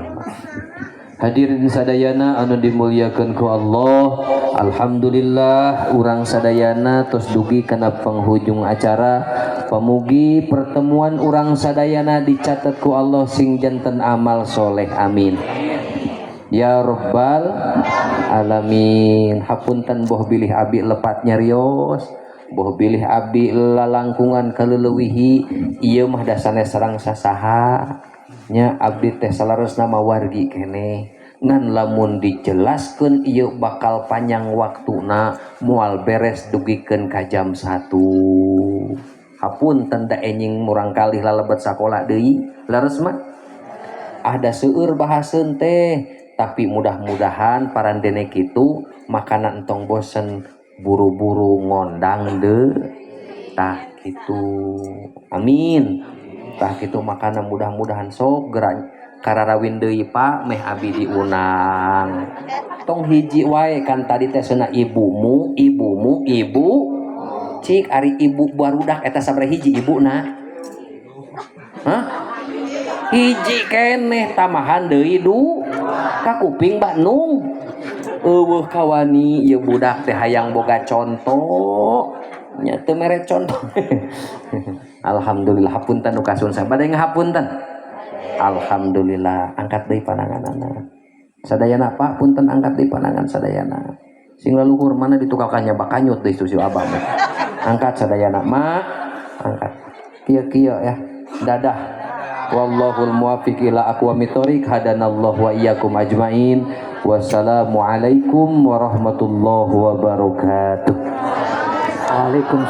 Hadirin sadayana anu dimuliakan ku Allah. Alhamdulillah urang sadayana tos dugi kana penghujung acara. Pamugi pertemuan urang sadayana dicatat ku Allah sing janten amal soleh, amin ya robbal alamin. Hapunten boh bilih abi lepat nyarios, boh bilih abi lalangkungan kaleulewihi. Ieu mah dasarna sareng sasaha nya, abdi teh salaresna mah wargi keneh, ngan lamun dijelaskeun ieu bakal panjang waktuna, moal beres dugikeun ka jam 1. Hapunten da enjing murangkalih lalebet sakola deui. Leres mah ada seueur bahaseun teh, tapi mudah-mudahan parandene kitu makanan entong bosen, buru-buru ngondang de tah kitu, amin. Tah kitu, makana mudah-mudahan sok gerak kararawin deui, Pak, meh abi diundang. Tong hiji wae, kan tadi teh cenah ibumu, ibumu, ibu cik ari ibu barudak eta sabaraha hiji ibuna? Hah? Hiji keneh, tambahan deui du ka kuping Bandung euweuh kawani ieu budak teh hayang boga contoh nya, teu mere contoh. Alhamdulillah. Hapunten nu kasun, bade ngahapunten. Alhamdulillah. Angkat deui pananganana sadayana, Pak. Punten, angkat deui panangan sadayana sing laluhur. Mana ditukakannya bakanyut deui si abah mah. Angkat sadayana, mak, angkat kieu-kieu ya. Dadah. Wallahul muwaffiq ila aqwamit thoriq. Hadanallahu wa iyyakum ajmain. Wassalamualaikum warahmatullahi wabarakatuh. Waalaikumsalam.